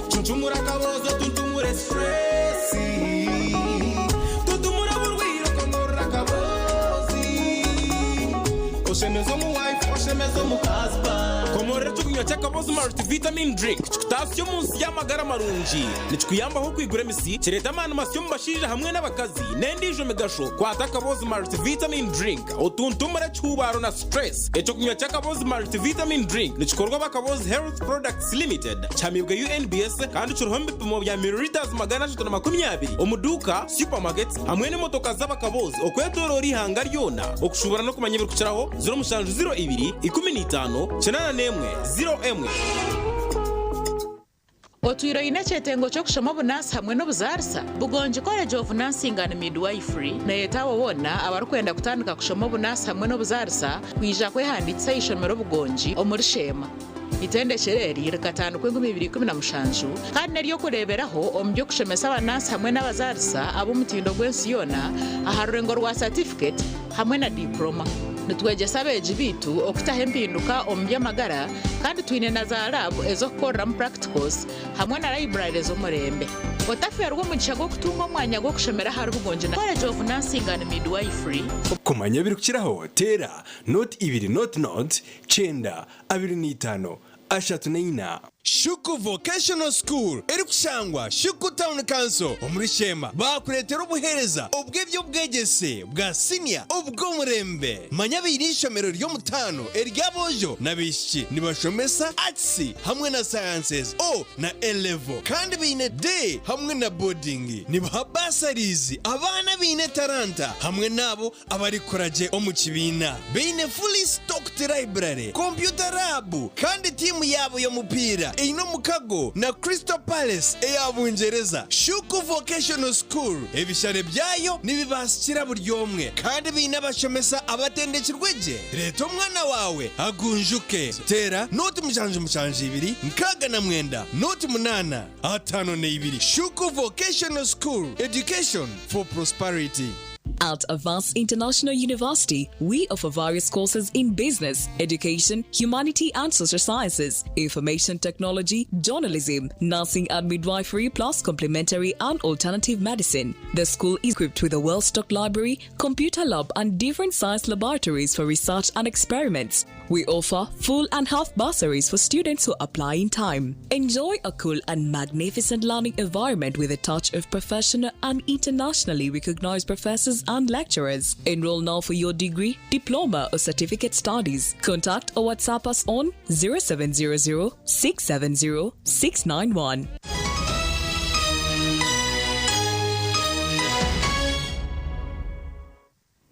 Cuncumura akaboozi otuntumure stress Tuntumura oburwaire okomorora akaboozi Oshemeze omu wife oshemeze omu husband Komorora ekyokunywa ky'akaboozi multivitamin drink kikutaasya omu nsi y'amagara marungi. Nikikuyambaho kwigura emisi, kireeta amaani masya omu bashaija hamwe n'abakazi n'endiijo migasho. Kwata akaboozi multivitamin drink otuntumure ekihuubaaro na stress. Ekyokunywa ky'akaboozi multivitamin drink nikikorwa aba Kaboozi Health Products Limited, kihamiibwe UNBS kandi kiriho omu bipimo bya millilitres 320 omu duuka, supermarkets hamwe n'emotoka z'abakaboozi okwetoroora eihanga ryona. Okushuubura n'okumanya ebirikukiraho, 0702 15 81 01. Otwire oine ekyetengo ky'okushoma obunaasi hamwe n'obuzaarisa? Bugongi College of Nursing and Midwifery neyeta abo boona abarikwenda kutandika kushoma obunaasi hamwe n'obuzaarisa kwija kwehandiikisa aha ishomero Bugongi omuri Sheema. Itendekyero eri rikatandikwa 2017 kandi n'ery'okureeberaho omu by'okushomesa abanaasi hamwe n'abazaarisa ab'omutindo gw'ensi yoona aha rurengo rwa satifiketi hamwe na diipuloma. Nitwegyesa abeegi baitu okutaho empinduka omu by'amagara kandi twine na za laabu ez'okukoreramu practicals hamwe na library ez'omurembe. Otafeerwa omugisha gw'okutunga omwanya gw'okushomera ahari Bugongi na College of Nursing and Midwifery. Kumanya ebirikukiraho, teera nooti ibiri nooti nooti, kyenda, 25, 34. Shuku Vocational School erikushangwa Shuku Town Council omuri Sheema baakureetera obuheereza obw'eby'obwegyese bwa siniya obw'omurembe. Manya baine eishomero ry'omutaano ery'aboojo n'abaishiki nibashomesa Arts hamwe na Sciences O na A Level kandi baine Day hamwe na Boarding. Nibaha bursaries abaana abaine etaranta hamwe n'abo Abarikukora gye omu kibiina baine fully stocked library, computer lab kandi tiimu yaabo y'omupiira eine omukago na Crystal Palace eya Bungyereza. Shuku Vocational School ebishare byayo nibibaasikira buri omwe kandi baine abashomesa abatendekirwe gye. Reeta omwana waawe agunjuke. Teera 077 69 08 52. Shuku Vocational School, education for prosperity. At Avance International University, we offer various courses in business, education, humanity and social sciences, information technology, journalism, nursing and midwifery, plus complementary and alternative medicine. The school is equipped with a well stocked library, computer lab, and different science laboratories for research and experiments. We offer full and half bursaries for students who apply in time. Enjoy a cool and magnificent learning environment with a touch of professional and internationally recognized professors and lecturers. Enroll now for your degree, diploma, or certificate studies. Contact or WhatsApp us on 0700 670 691.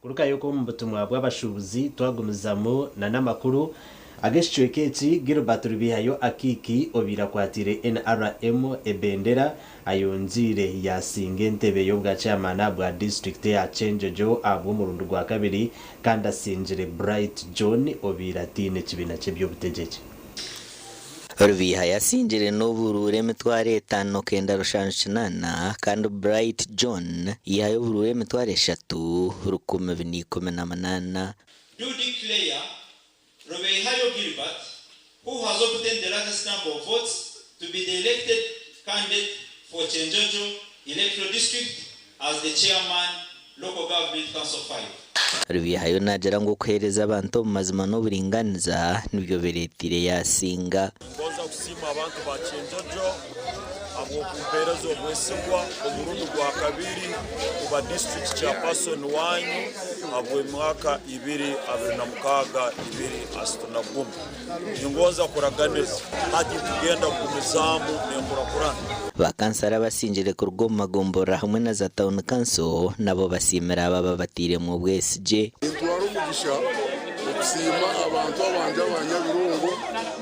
Kurugayo okwo omu butumwa bw'abashuubuzi twagumizamu na n'amakuru ag'ekicweka eki, Gilbert Rubihayo Akiiki obaire akwatiire NRM ebendera ayongiire yaasinga entebe y'obwa chairman bwa disiturikiti eya Kyenjojo ahabw'omurundi gwa kabiri kandi asingire Bright John obaire ataine kibiina ky'eby'obutegyeki. Rubiha yasingire n'oburuuru 5908 kandi Bright John yihayo oburuuru 32,018. Do declare Rubeihayo Gilbert, who has obtained the largest number of votes, to be the elected candidate for Kyenjojo Electoral District as the chairman Local Government Council 5. Rubyahayo naagira ngu okuheereza abantu omu mazima n'oburingaaniza nibyo bireeteire yaasinga. Ningonza kusiima abantu ba Kyenjojo ahabw'okumpeereza obwesigwa omurundi gwa kabiri kuba district chairperson wanyu ahabw'emyaka ibiri abiri na mukaaga ibiri asatu na gumwe. Ningonza kuraganiza hati nitugenda kugumizaamu n'enkurakurana. Ba kansara abasingire kuruga omu magomborora hamwe na za tauni kanso nabo basiimire abo ababatairemu obwesigye. Nintwara omugisha okusiima abantu abangye aba Nyabirungo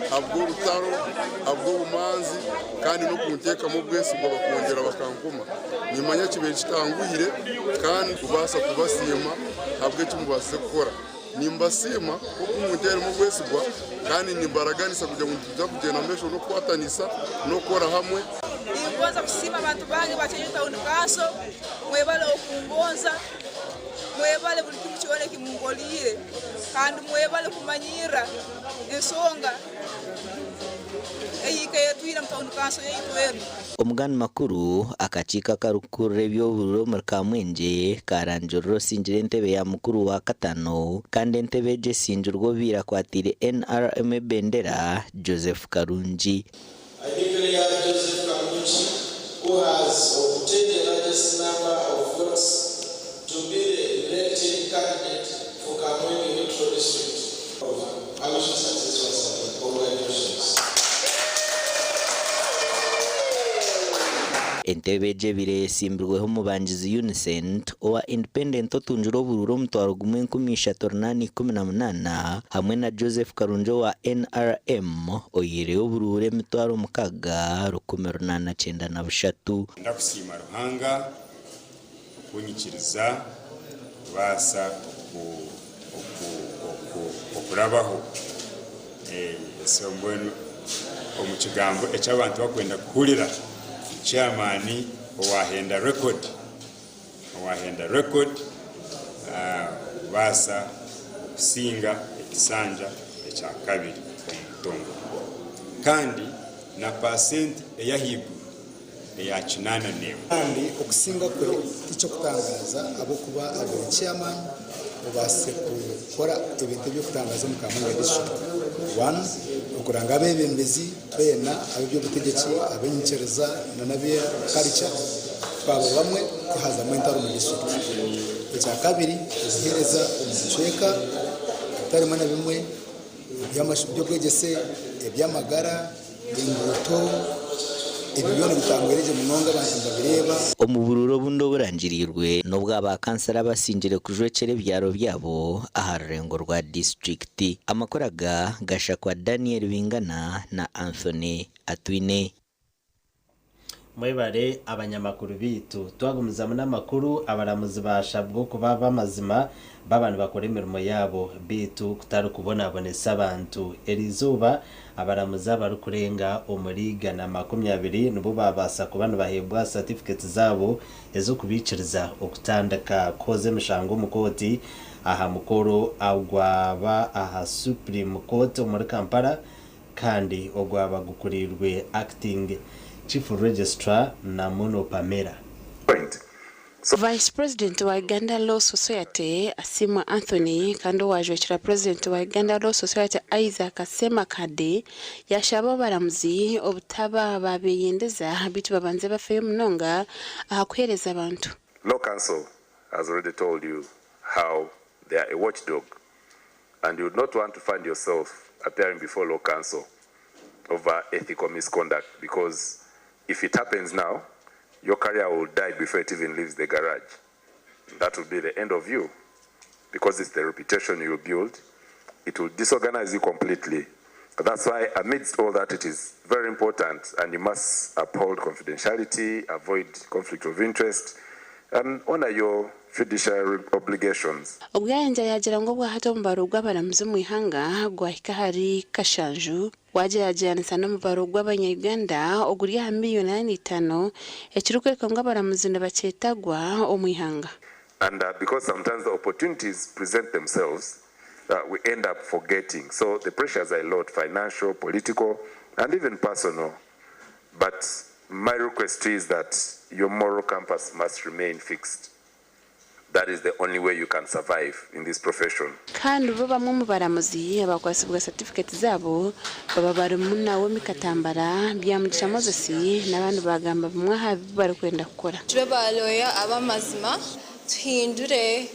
ahabw'orutaro, ahabw'obumanzi kandi n'okunteekamu obwesigwa bakongyera bakankoma. Nimanya kibaire kitanguhire kandi kubaasa kubasiima ahabw'eki mubaasize kukora. Nimbasiima nk'oku munteiremu obwesigwa kandi nimbaraganisa kugira ngu nitwija kugyenda omu maisho n'okukwatanisa n'okukora hamwe. Ningonza kusiima abantu bange ba Kyenjojo Town Council, mwebale okungonza, mwebale buli kimu kyona eki munkoliire kandi mwebale kumanyirra ensonga eyikaire twine omu Town Council yaitu enu. Omugani makuru, akakiiko akarikukurira eby'obururu omuri Kamwengye karangirira osingire entebe ya mukuru wa katano kandi entebe egyo esingirwe obaire akwatiire NRM ebendera, Joseph Karungi. I declare Joseph Karungi, who has obtained the largest number of votes, to be the elected candidate for Kamwenge Electoral District. I wish you success once again. Congratulations. Entebe egi ebaire eyesimbirweho omubangizi Unicent owa Independent otungire oburuuru 3818 hamwe na Joseph Karungi owa NRM oyihireyo oburuuru 6893. Ndakusiima Ruhanga okunyikiriza kubaasa okurabaho. So mbwenu omu kigambo eki abantu bakwenda kuhurira, chairman owahenda record, owahenda record kubaasa okusinga ekisanja ekyakabiri omu butongore kandi na paasenti ey'ahaiguru eya 81. Kandi okusinga kwe tiky'okutangaaza ahabw'okuba abaire chairman obaasize kukora ebintu eby'okutangaaza omu Kamwenge district. One, okuranga abeebembezi twena ab'eby'obutegyeki, ab'enyikiriza n'ab'e culture twaba bamwe tihazamu entaro omu district. Ekyakabiri, obuheereza omu bicweka ebitari bimwe na bimwe eby'obwegyese, eby'amagara, enguuto, ebyo byona bitambwire gye munonga abantu nibabireeba. Omu buruuru obundi oburangiriirwe n'obwa ba kansara abasingire kujwekyera ebyaro byabo aha rurengo rwa disiturikiti. Amakuru aga gashakwa Daniel Bingana na Anthony Atwine. Mwebare abanyamakuru beitu. Twagumizamu n'amakuru, abaramuzi bashabwa okuba ab'amazima baaba nibakora emirimo yaabo beitu kutari kubonabonesa abantu. Eriizooba, abaramuzi abarikurenga omuri 120 nibo baabaasa kuba nibaheebwa satifiketi zaabo ez'okubaikiriza okutandika kuhoza emishango omu kooti aha mukoro ogwaba aha Supreme Court omuri Kampala kandi ogwaba gukuriirwe Acting Chief Registrar Namuno Pamela. Vice President wa Uganda Law Society, Asiimwe Anthony kandi owajwekyera Purezidenti wa Uganda Law Society, Isaac Ssemakadde yashaba abaramuzi obutaba babeyendeza beitu babanze bafeyo munonga aha kuheereza abantu. Law Council has already told you how they are a watchdog and you would not want to find yourself appearing before Law Council over ethical misconduct because if it happens now, your career will die before it even leaves the garage. That will be the end of you because it's the reputation you build. It will disorganize you completely. That's why, amidst all that, it is very important and you must uphold confidentiality, avoid conflict of interest, and honor your fiduciary obligations. Obwayangye yaagira ngu obwahati omubaro gw'abaramuzi omu ihanga gwahika ahari kashanju waagyeragyeranisa n'omubaro gw'abanya-Uganda oguri aha miriyoni 45 ekirikworeka ngu abaramuzi nibakyetagwa omu ihanga. And because sometimes the opportunities present themselves, we end up forgetting. So the pressures are a lot, financial, political, and even personal. But my request to you is that your moral compass must remain fixed. That is the only way you can survive in this profession. Kandi bo bamwe omu baramuzi abakwatsibwa satifiketi zaabo baba barimu Naomi Katambara, Byamugisha Moses n'abandi bagamba bimwe aha bi barikwenda kukora. Tube baalooya ab'amazima, tuhindure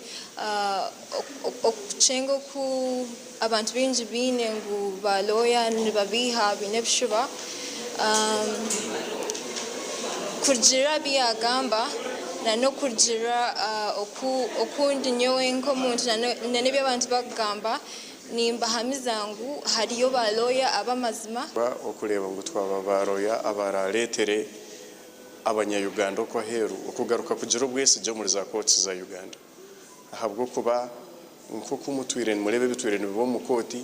okukyenga oku abantu baingi baine ngu baalooya nibabeiha baine ebishuba. Kurugiirira bi yaagamba n'okurugiirira oku ndi nyowe nk'omuntu n'ebi abantu barikugamba, nimbahamiza ngu hariyo baalooya ab'amazima. Okureeba ngu twaba baroya abarareetere abanya-Uganda okw'aheeru okugaruka kugira obwesigye omuri za kooti za Uganda ahabw'okuba nk'oku mutwire nimureeba ebitwire nibiba omu kooti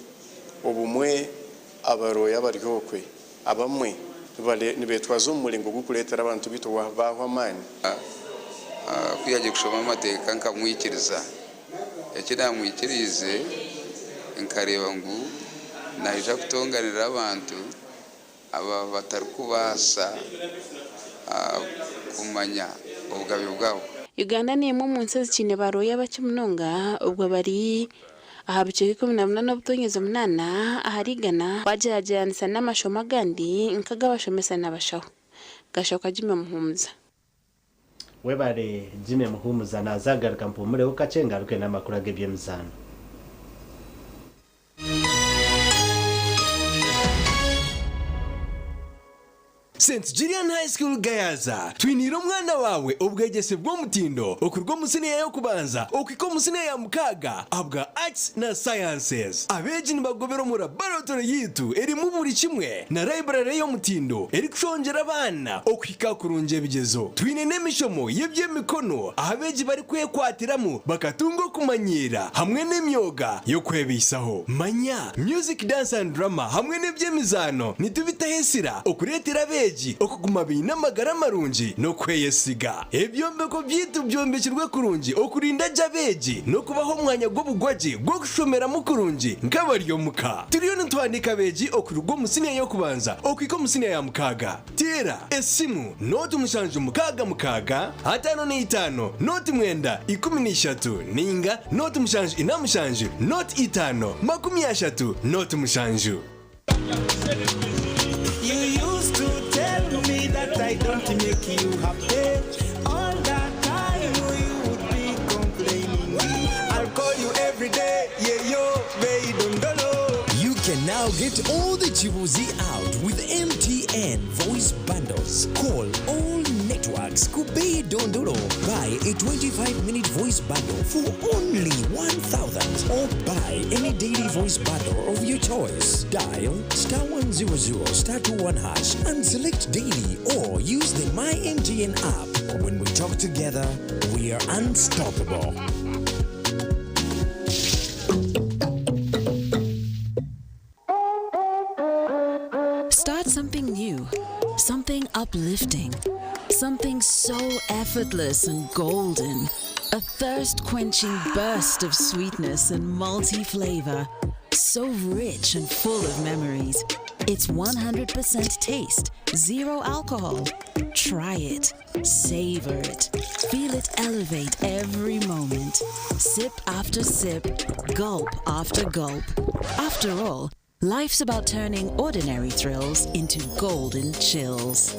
obumwe abaroya bari okwe abamwe nibetwaza omu muringo gw'okureetera abantu baitu baahwa amaani. Ku yaagiire kushoma amateeka nkamwikiriza. Eki naamwikiriize nkareeba ngu naija kutonganira abantu aba batarikubaasa kumanya obugabe bwabo. Uganda n'emwe omu nsi ezikiine baroya bakye munonga obwo bari aha bicweka 18.8 ahari igana wagyeragyeranisa n'amashomo agandi nk'ag'abashomesa n'abashaho. Gashoka Jimmy Muhumuza. Webare Jimmy Muhumuza naazagaruka mpumureho kakye ngaruke n'amakuru ag'eby'emizaano. St Julian High School Gayaza, Twiniire omwana waawe obwegyese bw'omutindo okuruga omu siniya y'okubanza okuhika omu siniya ya mukaaga ahabwa Arts na Sciences. Abeegi nibagobera omu laboratory yaitu erimu buri kimwe na library y'omutindo erikushongyera abaana okuhika kurungi ebigyezo. Twine n'emishomo y'eby'emikono ahu abeegi barikwekwatiramu bakatunga okumanyiira hamwe n'emyoga y'okwebaisaho. Manya! Music, Dance and Drama hamwe n'eby'emizaano nitubitaho esira okureetera abeegi okuguma baine amagara marungi n'okweyesiga. Ebyombeko byaitu byombekirwe kurungi okurinda gye abeegi n'okubaha omwanya gw'obugwagye gw'okushomeramu kurungi nk'abari omuka. Turiyo nituhandiika abeegi okuruga omu siniya y'okubanza okuhika omu siniya ya mukaaga. Teera esimu nooti mushanju mukaaga mukaaga, 55 nooti 9 13 nainga nooti mushanju ina mushanju nooti itaano 30 nooti mushanju. You used to tell me that I don't make you happy. All that time you would be complaining. I'll call you every day, yeah yo, babe, dondolo. You can now get all the Chibuzi out with MTN voice bundles. Call all networks Kubei Dondolo. Buy a 25 minute voice bundle for only 1000 or buy any daily voice bundle of your choice. Dial star 100 star 21 hash and select daily or use the My MTN app. When we talk together, we are unstoppable. Start something new, something uplifting, something so effortless and golden. A thirst quenching burst of sweetness and multi flavor. So rich and full of memories. It's 100% taste, zero alcohol. Try it, savor it, feel it elevate every moment. Sip after sip, gulp after gulp. After all, life's about turning ordinary thrills into golden chills.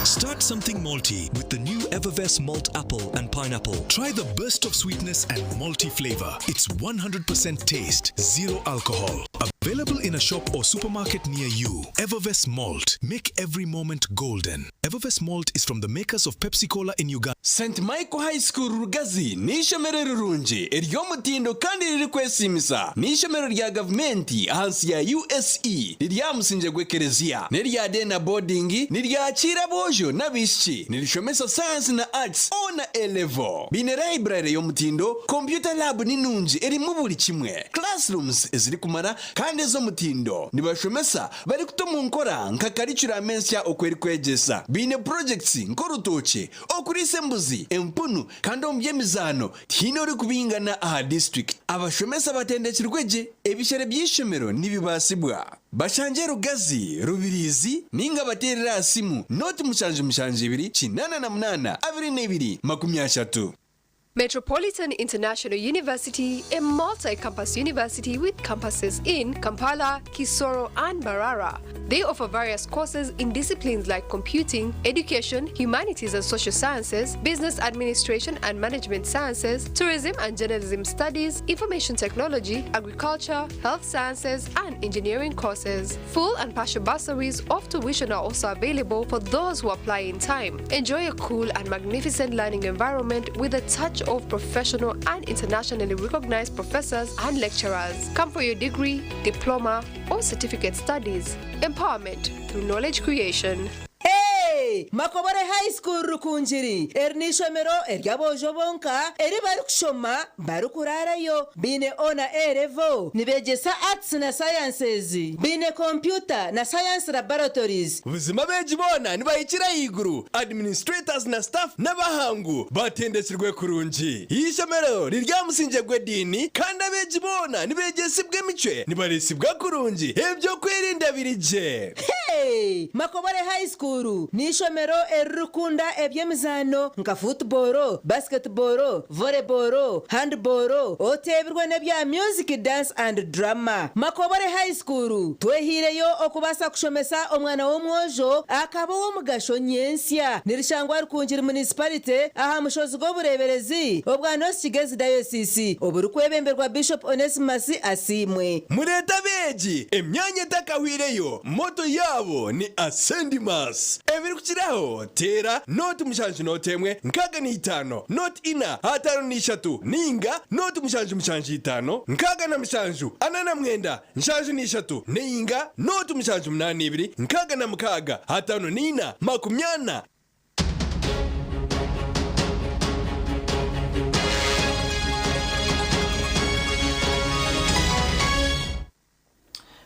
Start something malty with the new Evervess Malt Apple and Pineapple. Try the burst of sweetness and malty flavor. It's 100% taste, zero alcohol. Available in a shop or supermarket near you. Evervess Malt. Make every moment golden. Evervess Malt is from the makers of Pepsi Cola in Uganda. St Michael High School Rugazi n'ishomero rirungi ery'omutindo kandi ririkwesiimisa. N'ishomero rya gavumenti ahansi ya USE riri aha musingye gw'ekereziya n'erya day na boarding niryakiira aboojo n'abaishiki nirishomesa science na arts O na A level. Biine library y'omutindo, computer lab ni nungi erimu buri kimwe, classrooms ezirikumara kandi ez'omutindo. Nibashomesa barikuta omu nkora nka curriculum ensya oku erikwegyesa. Biine projects nk'orutookye, okuriisa embuzi, empunu kandi omu by'emizaano tihaine orikubingana aha district. Abashomesa batendekirwe gye, ebishere by'eishomero nibibaasibwa. Bashangye Rugazi, Rubirizi ninga bateerere aha simu nooti mushanju mushanju ibiri 88 22 30. Metropolitan International University, a multi-campus university with campuses in Kampala, Kisoro, and Mbarara. They offer various courses in disciplines like computing, education, humanities and social sciences, business administration and management sciences, tourism and journalism studies, information technology, agriculture, health sciences, and engineering courses. Full and partial bursaries of tuition are also available for those who apply in time. Enjoy a cool and magnificent learning environment with a touch of professional and internationally recognized professors and lecturers. Come for your degree, diploma, or certificate studies. Empowerment through knowledge creation. Hey! Makobore High School Rukungiri eri n'ishomero ery'aboojo bonka eri barikushoma barikuraarayo biine O na A level nibegyesa arts na sciences biine computer na science laboratories. Buzima abeegi boona nibahikira ahaiguru, administrators na staff n'abahangu batendekirwe kurungi. Eishomero riri aha musingye gw'ediini kandi abeegi boona nibegyesibwa emicwe nibareesibwa kurungi eby'okwerinda biri gye. Hey! Makobore High School n'ishomero N'eishomero eririkukunda eby'emizaano nka fuutuboro, basiketiboro, voreboro, handiboro, oteebirwe n'ebya music, dance and drama. Makobore High School twehaireyo okubaasa kushomesa omwana w'omwojo akaba ow'omugasho nyentsya. Nirishangwa Rukungiri Municipality aha mushozi gw'obureeberezi obwa North Kigezi Diocese oburikwebemberwa Bishop Onesmus Asiimwe. Mureete abeegi, emyanya etakahwireyo, moto yaabo ni Ascendimas. Ebirikukiraho, teera nooti mushanju nooti emwe nkaaga na itaano nooti ina ataano na ishatu nainga nooti mushanju mushanju itaano nkaaga na mushanju ana na mwenda nshanju na ishatu nainga nooti mushanju munaana ibiri nkaaga na mukaaga ataano na ina makumi ana.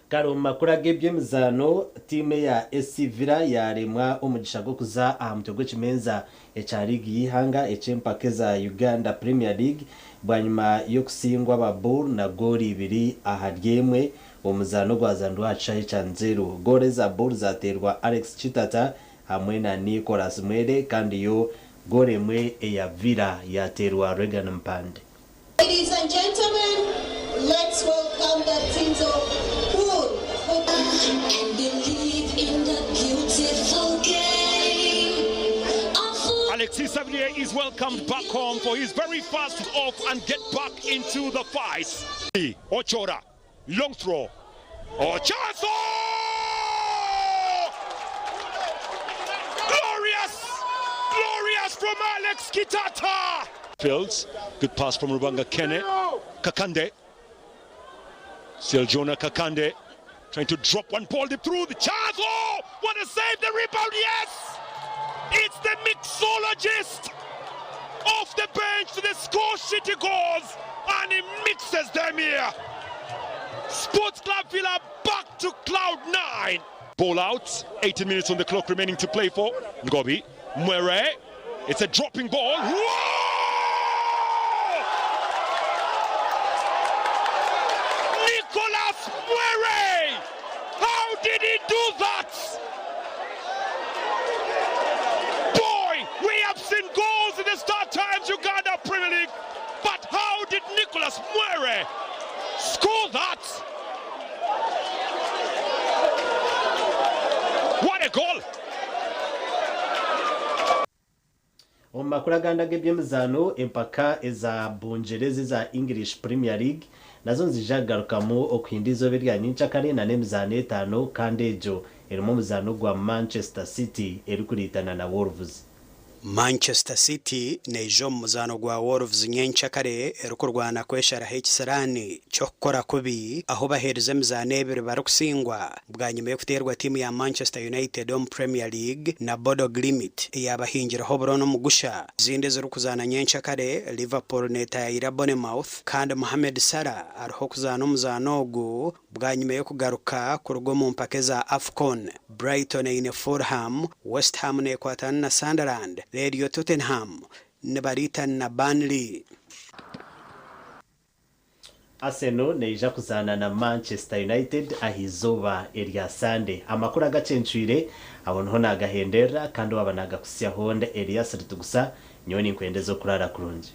Kare omu makuru ag'eby'emizaano, tiimu eya SC Villa yaaremwa omugisha gw'okuza aha mutwe gw'ekimenza ekya liigi y'eihanga eky'empaka eza Uganda Premier League bwanyima y'okusingwa aba Bul na goolo ibiri ahari emwe omu muzaano ogwazanirwe aha kishaayi kya Njeru. Goolo eza Bul zaateerwa Alex Kitata hamwe na Nicholas Mwere kandi yo goolo emwe eya Villa yaateerwa Reagan Mpande. Ladies and gentlemen, let's welcome the teams of Pool. And believe in the beautiful game. Alexis Savillier is welcomed back home for his very first off and get back into the fight. Ochora, long throw. Oh, chance! Oh! Glorious! Glorious from Alex Kitata! Fields, good pass from Rubanga Kene. Kakande. Still Jonah Kakande trying to drop one ball deep through the chance. Oh, what a save! The rebound, yes! It's the mixologist off the bench to the score sheet he goes, and he mixes them here. Sports Club Villa back to cloud nine. Ball out, 18 minutes on the clock remaining to play for. Ngobi, Mwere, it's a dropping ball. Whoa! Nicholas Mwere! How did he do that? Boy, we have seen goals in the Star Times Uganda Premier League, but how did Nicholas Mwere score that? What a goal! Omu makuru agandi ag'eby'emizaano, empaka eza Bungyereza eza English Premier League nazo niziija kugarukamu okuhinda eizooba erya nyenkyakare nana emizaano etaano kandi egyo erimu omuzaano gwa Manchester City erikuriitana na Wolves. Manchester City neija omu muzaano gwa Wolves nyenkyakare erikurwana kwesharaho ekisiraani ky'okukora kubi ahu baheerize emizaano ebiri barikusingwa bwanyima y'okuteerwa tiimu ya Manchester United omu Premier League na Bodo Glimt eyaabahingireho oburo n'omugusha. Ezindi ezirikuzaana nyenkyakare, Liverpool neetayaayira Bournemouth kandi Mohamed Salah ariho kuzaana omuzaano ogu bwanyima y'okugaruka kuruga omu mpaka eza Afcon. Brighton eine Fulham, West Ham neekwatana na Sunderland reero Tottenham nibariitana na Burnley. Arsenal neija kuzaana na Manchester United ah'eizooba erya Sande. Amakuru agacencwire aho niho naagahenderera kandi waaba naagakutsyaho ndi Elias Ritugusa, nyowe ninkwendeza okuraara kurungi.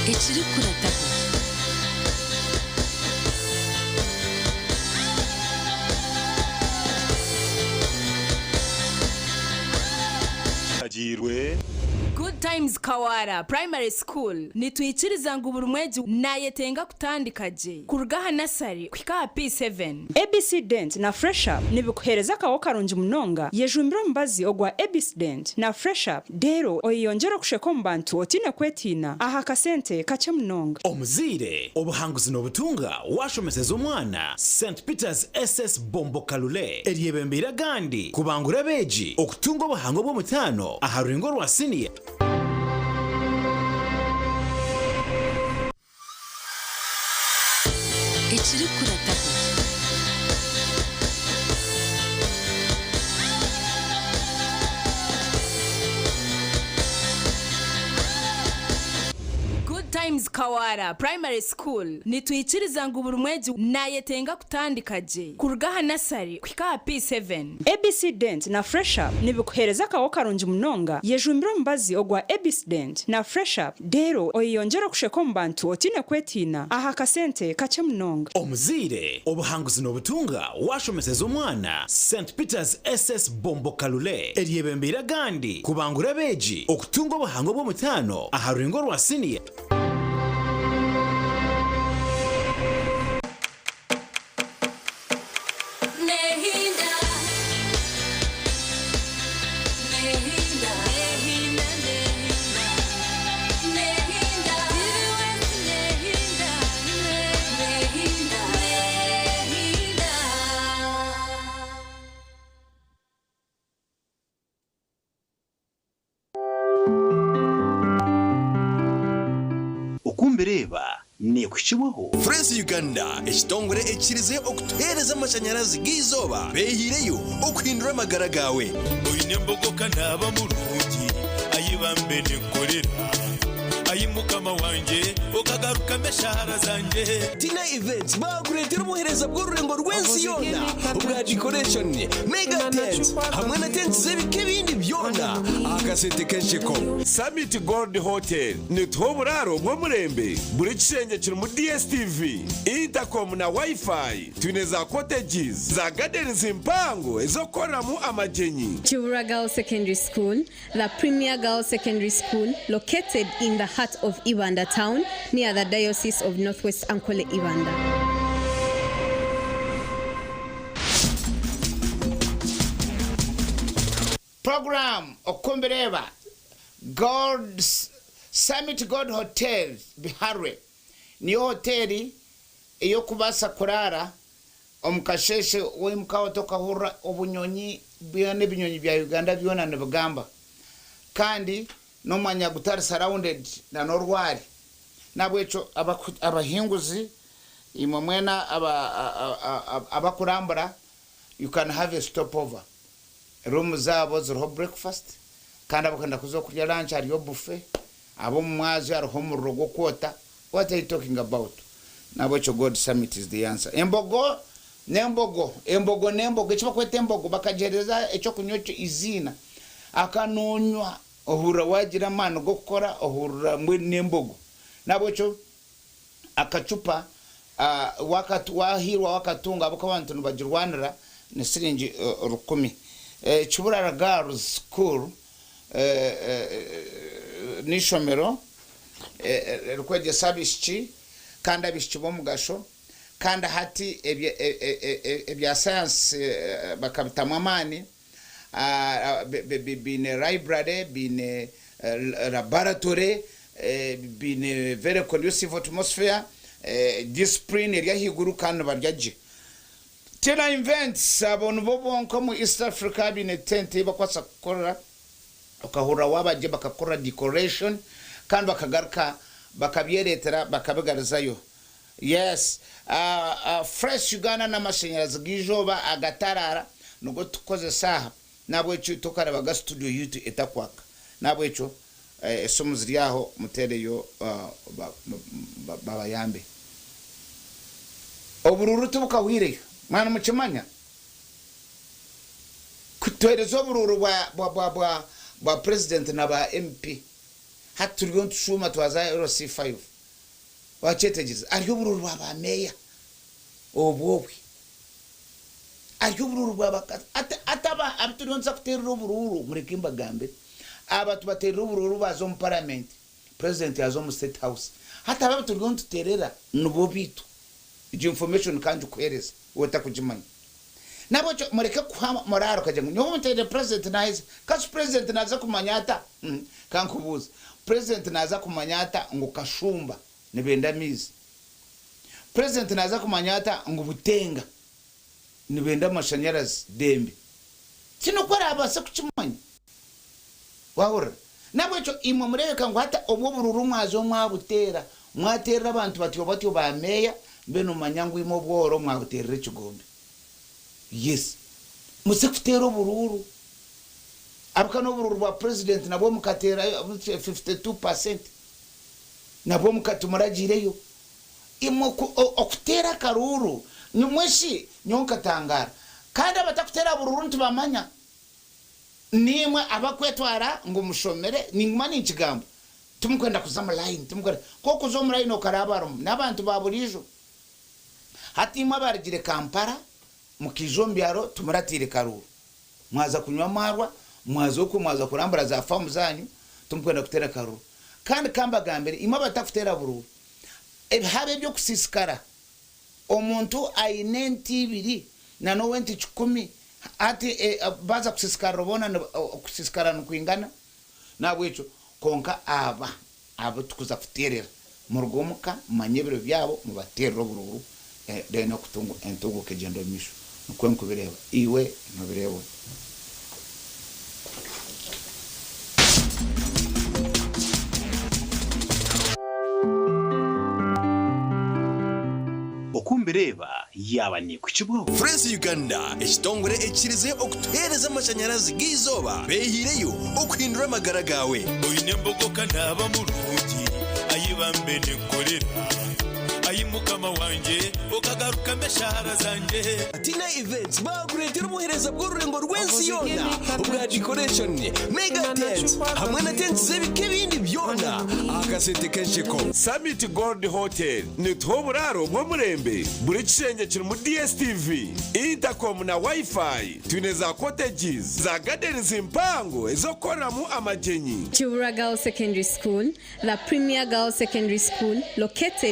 Ekirikurataho. Agiirwe. Good Good Times Kawara Primary School nitwikiriza ngu buri mwegi nayetenga kutandika gye kuruga aha nasari kuhika aha P7. ABC Dent na Fresh Up nibikuheereza akaho karungi munonga. Yejumbire omubazi ogwa ABC Dent na Fresh Up reero oyeyongyere okusheka omu bantu otaine kwetiina aha kasente kakye munonga. Omuzaire, obuhanguzi nobutunga washomeseza omwana St Peters SS Bombo Kalule eryebembeire agandi kubangura abeegi okutunga obuhango bw'omutaano aha rurengo rwa siniya. Ekirikurataho. Good Times Kawara Primary School nitwikiriza ngu buri mwegi nayetenga kutandika gye kuruga aha nasari kuhika aha P7. ABC Dent na Fresh Up nibikuheereza akaho karungi munonga. Yejumbire omubazi ogwa ABC Dent na Fresh Up reero oyeyongyere okusheka omu bantu otaine kwetiina aha kasente kakye munonga. Omuzaire, obuhanguzi nobutunga washomeseza omwana St Peters SS Bombo Kalule eryebembeire agandi kubangura abeegi okutunga obuhango bw'omutaano aha rurengo rwa siniya. Nehinda, nehinda, nehinda, nehinda, nehinda, nehinda, nehinda. Okumbireeba neekuhikibwaho. Fresh Uganda, ekitongore ekikirize okutuheereza amashanyarazi g'eizooba beehiireyo okuhindura amagara gaawe. Oine embogo ka naaba murungi, ai bambe ninkukorera, Ai Mukama wangye, okagarukamu eshaara zangye. Tina Events baakureetera obuheereza bw'orurengo rw'ensi yoona obwa decoration, mega tents hamwe na tents z'ebika ebindi byona aha kasente k'ensheko. Summit Gold Hotel netuha oburaaro bw'omurembe, buri kishengye kirimu DSTV, intercom na Wi-Fi. Twine za cottages, za gardens mpango ez'okukoreramu amagyenyi. Kibura Girls Secondary School, the premier girls secondary school located in the heart of Ibanda town near the Diocese of Northwest Ankole Ibanda. Program Okumbireeba Gold Summit Gold Hotel Biharwe niyo hoteeri ey'okubaasa kuraara omu kasheeshe waimuka oti okahurira obunyonyi byona ebinyonyi bya Uganda byona nibigamba kandi n'omwanya gutari surrounded na n'orwari nahabwekyo abahinguzi imwe mwena abakurambura you can have a stopover. Roomu zaabo ziriho breakfast kandi abarikwenda kuza kurya lunch hariyo buffet, ab'omu mwazyo hariho omuriro gw'okwota, what are you talking about? Nahabwekyo God summit is the answer. Embogo n'embogo, embogo n'embogo, eki barikweta embogo bakagiheereza eky'okunywa ekyo eiziina, akanoonywa ohurira waagira amaani g'okukora ohurira mbwenu n'embogo. Nahabwekyo Akacupa wahiirwa wakatunga ahabw'okuba abantu nibagirwanira ni siringi rukumi. Kiburara Girls School n'eishomero ririkwegyesa abaishiki kandi abaishiki b'omugasho kandi hati ebya sayansi bakabitamu amaani, baine library, baine laboratory, Biine very conducive atmosphere, discipline eri ahaiguru kandi nibarya gye. Tina Events abo nibo bonka omu East Africa abaine tent ei bakubaasa kukorera okahurira waaba gye bakakora decoration kandi bakagaruka bakabyereetera bakabigarizayo. Yes, Fresh Uganda n'amashanyarazi g'eizooba agataraara nigo tukukozesa aha n'ahabw'ekyo tokareebaga studio yaitu etakwaka n'ahabw'ekyo Esimu ziri aho mutereyo babayambe. Oburuuru tibukahwireyo mwaba nimukimanya? Kutuhereza oburuuru bwa president na ba MP hati turiyo nitushuuma twaza LC5 wakyetegyereza hariyo oburuuru bwa ba meeya obwo obwe hariyo oburuuru bwa ba hati abu turiyo nituza kuteerera oburuuru mureke mbagambire. Aba tubaterera obururu baza omu parliament, president yaza omu state house. Hati aba abuturiyo nituterera nibo bitu. Egyo information kangikuhereza iwe otakugimanya. Nabwekyo mureke kuha morale okagira ngu nyowe nteire president naheza. Kasi president naza kumanya ata? Kankubuuze, president naza kumanya ata ngu Kashumba nibenda amaizi? President naza kumanya ata ngu Butenga nibenda amashanyarazi dembe? Tihaine oku arabaase kukimanya. Wahurira? Nahabwekyo imwe mureebeka ngu hati obu oburuuru mwaza mwabuteera, mwateerera abantu batyo batyo ba meeya, mbwenu mumanya ngu imwe obworo mwabuteerera ekigombe. Yes. Muze kuteera oburuuru. Ahabw'okuba n'oburuuru bwa president nabwo mukateerayo 52% nabwo timuragiireyo. Imwe okuteera akaruuru, nimwe shi? Nyowe nkatangaara. Kandi abatakuteera buruuru nitubamanya. Nimwe abakwetwara ngu mushomire, ninguma ninkigamba, timukwenda kuza omu layini, timukwenda, ku okuza omu layini okaraba harimu n'abantu ba buriijo. Hati imwe abarugire Kampala mukaija omu byaro timuratiire karuuru. Mwaza kunywa amaarwa, mwaza okwo mwaza kurambura za faamu zaanyu, timukwenda kuteera karuuru. Kandi kambagambire, imwe abatakuteera buruuru, haaba eby'okusiisikara, Omuntu aine ente ibiri na n'ow'ente kikumi, hati baaza kusisikarira boona okusisikara nikwingana? N'ahabw'ekyo kwonka aba abu turikuza kuteerera, muruge omuka mumanye ebiro byabo mubateerere oburuuru then entunguuka egyende omu maisho. Nikwo nkubireeba. Iwe nobireeba ota? Oku mbireeba yaaba neekuhikibwaho. Frezi Uganda, ekitongore ekikirize okutuheereza amashanyarazi g'eizooba beehiireyo okuhindura amagara gaawe. Oine embogo ka naaba murungi, ayi bambe ninkukorera, ayi Mukama wangye okagarukamu eshaara zangye. Tina Events baakureetera obuheereza bw'orurengo rw'ensi yoona obwa decoration, mega tents hamwe na tents z'ebika ebindi byona aha kasente k'ensheko. Summit Gold Hotel netuha oburaaro bw'omurembe, buri kishengye kirimu DSTV, intercom na Wi-Fi. Twine za cottages, za gardens mpango ez'okukoreramu amagyenyi. Kibura Girls Secondary School, the premier girls secondary school located.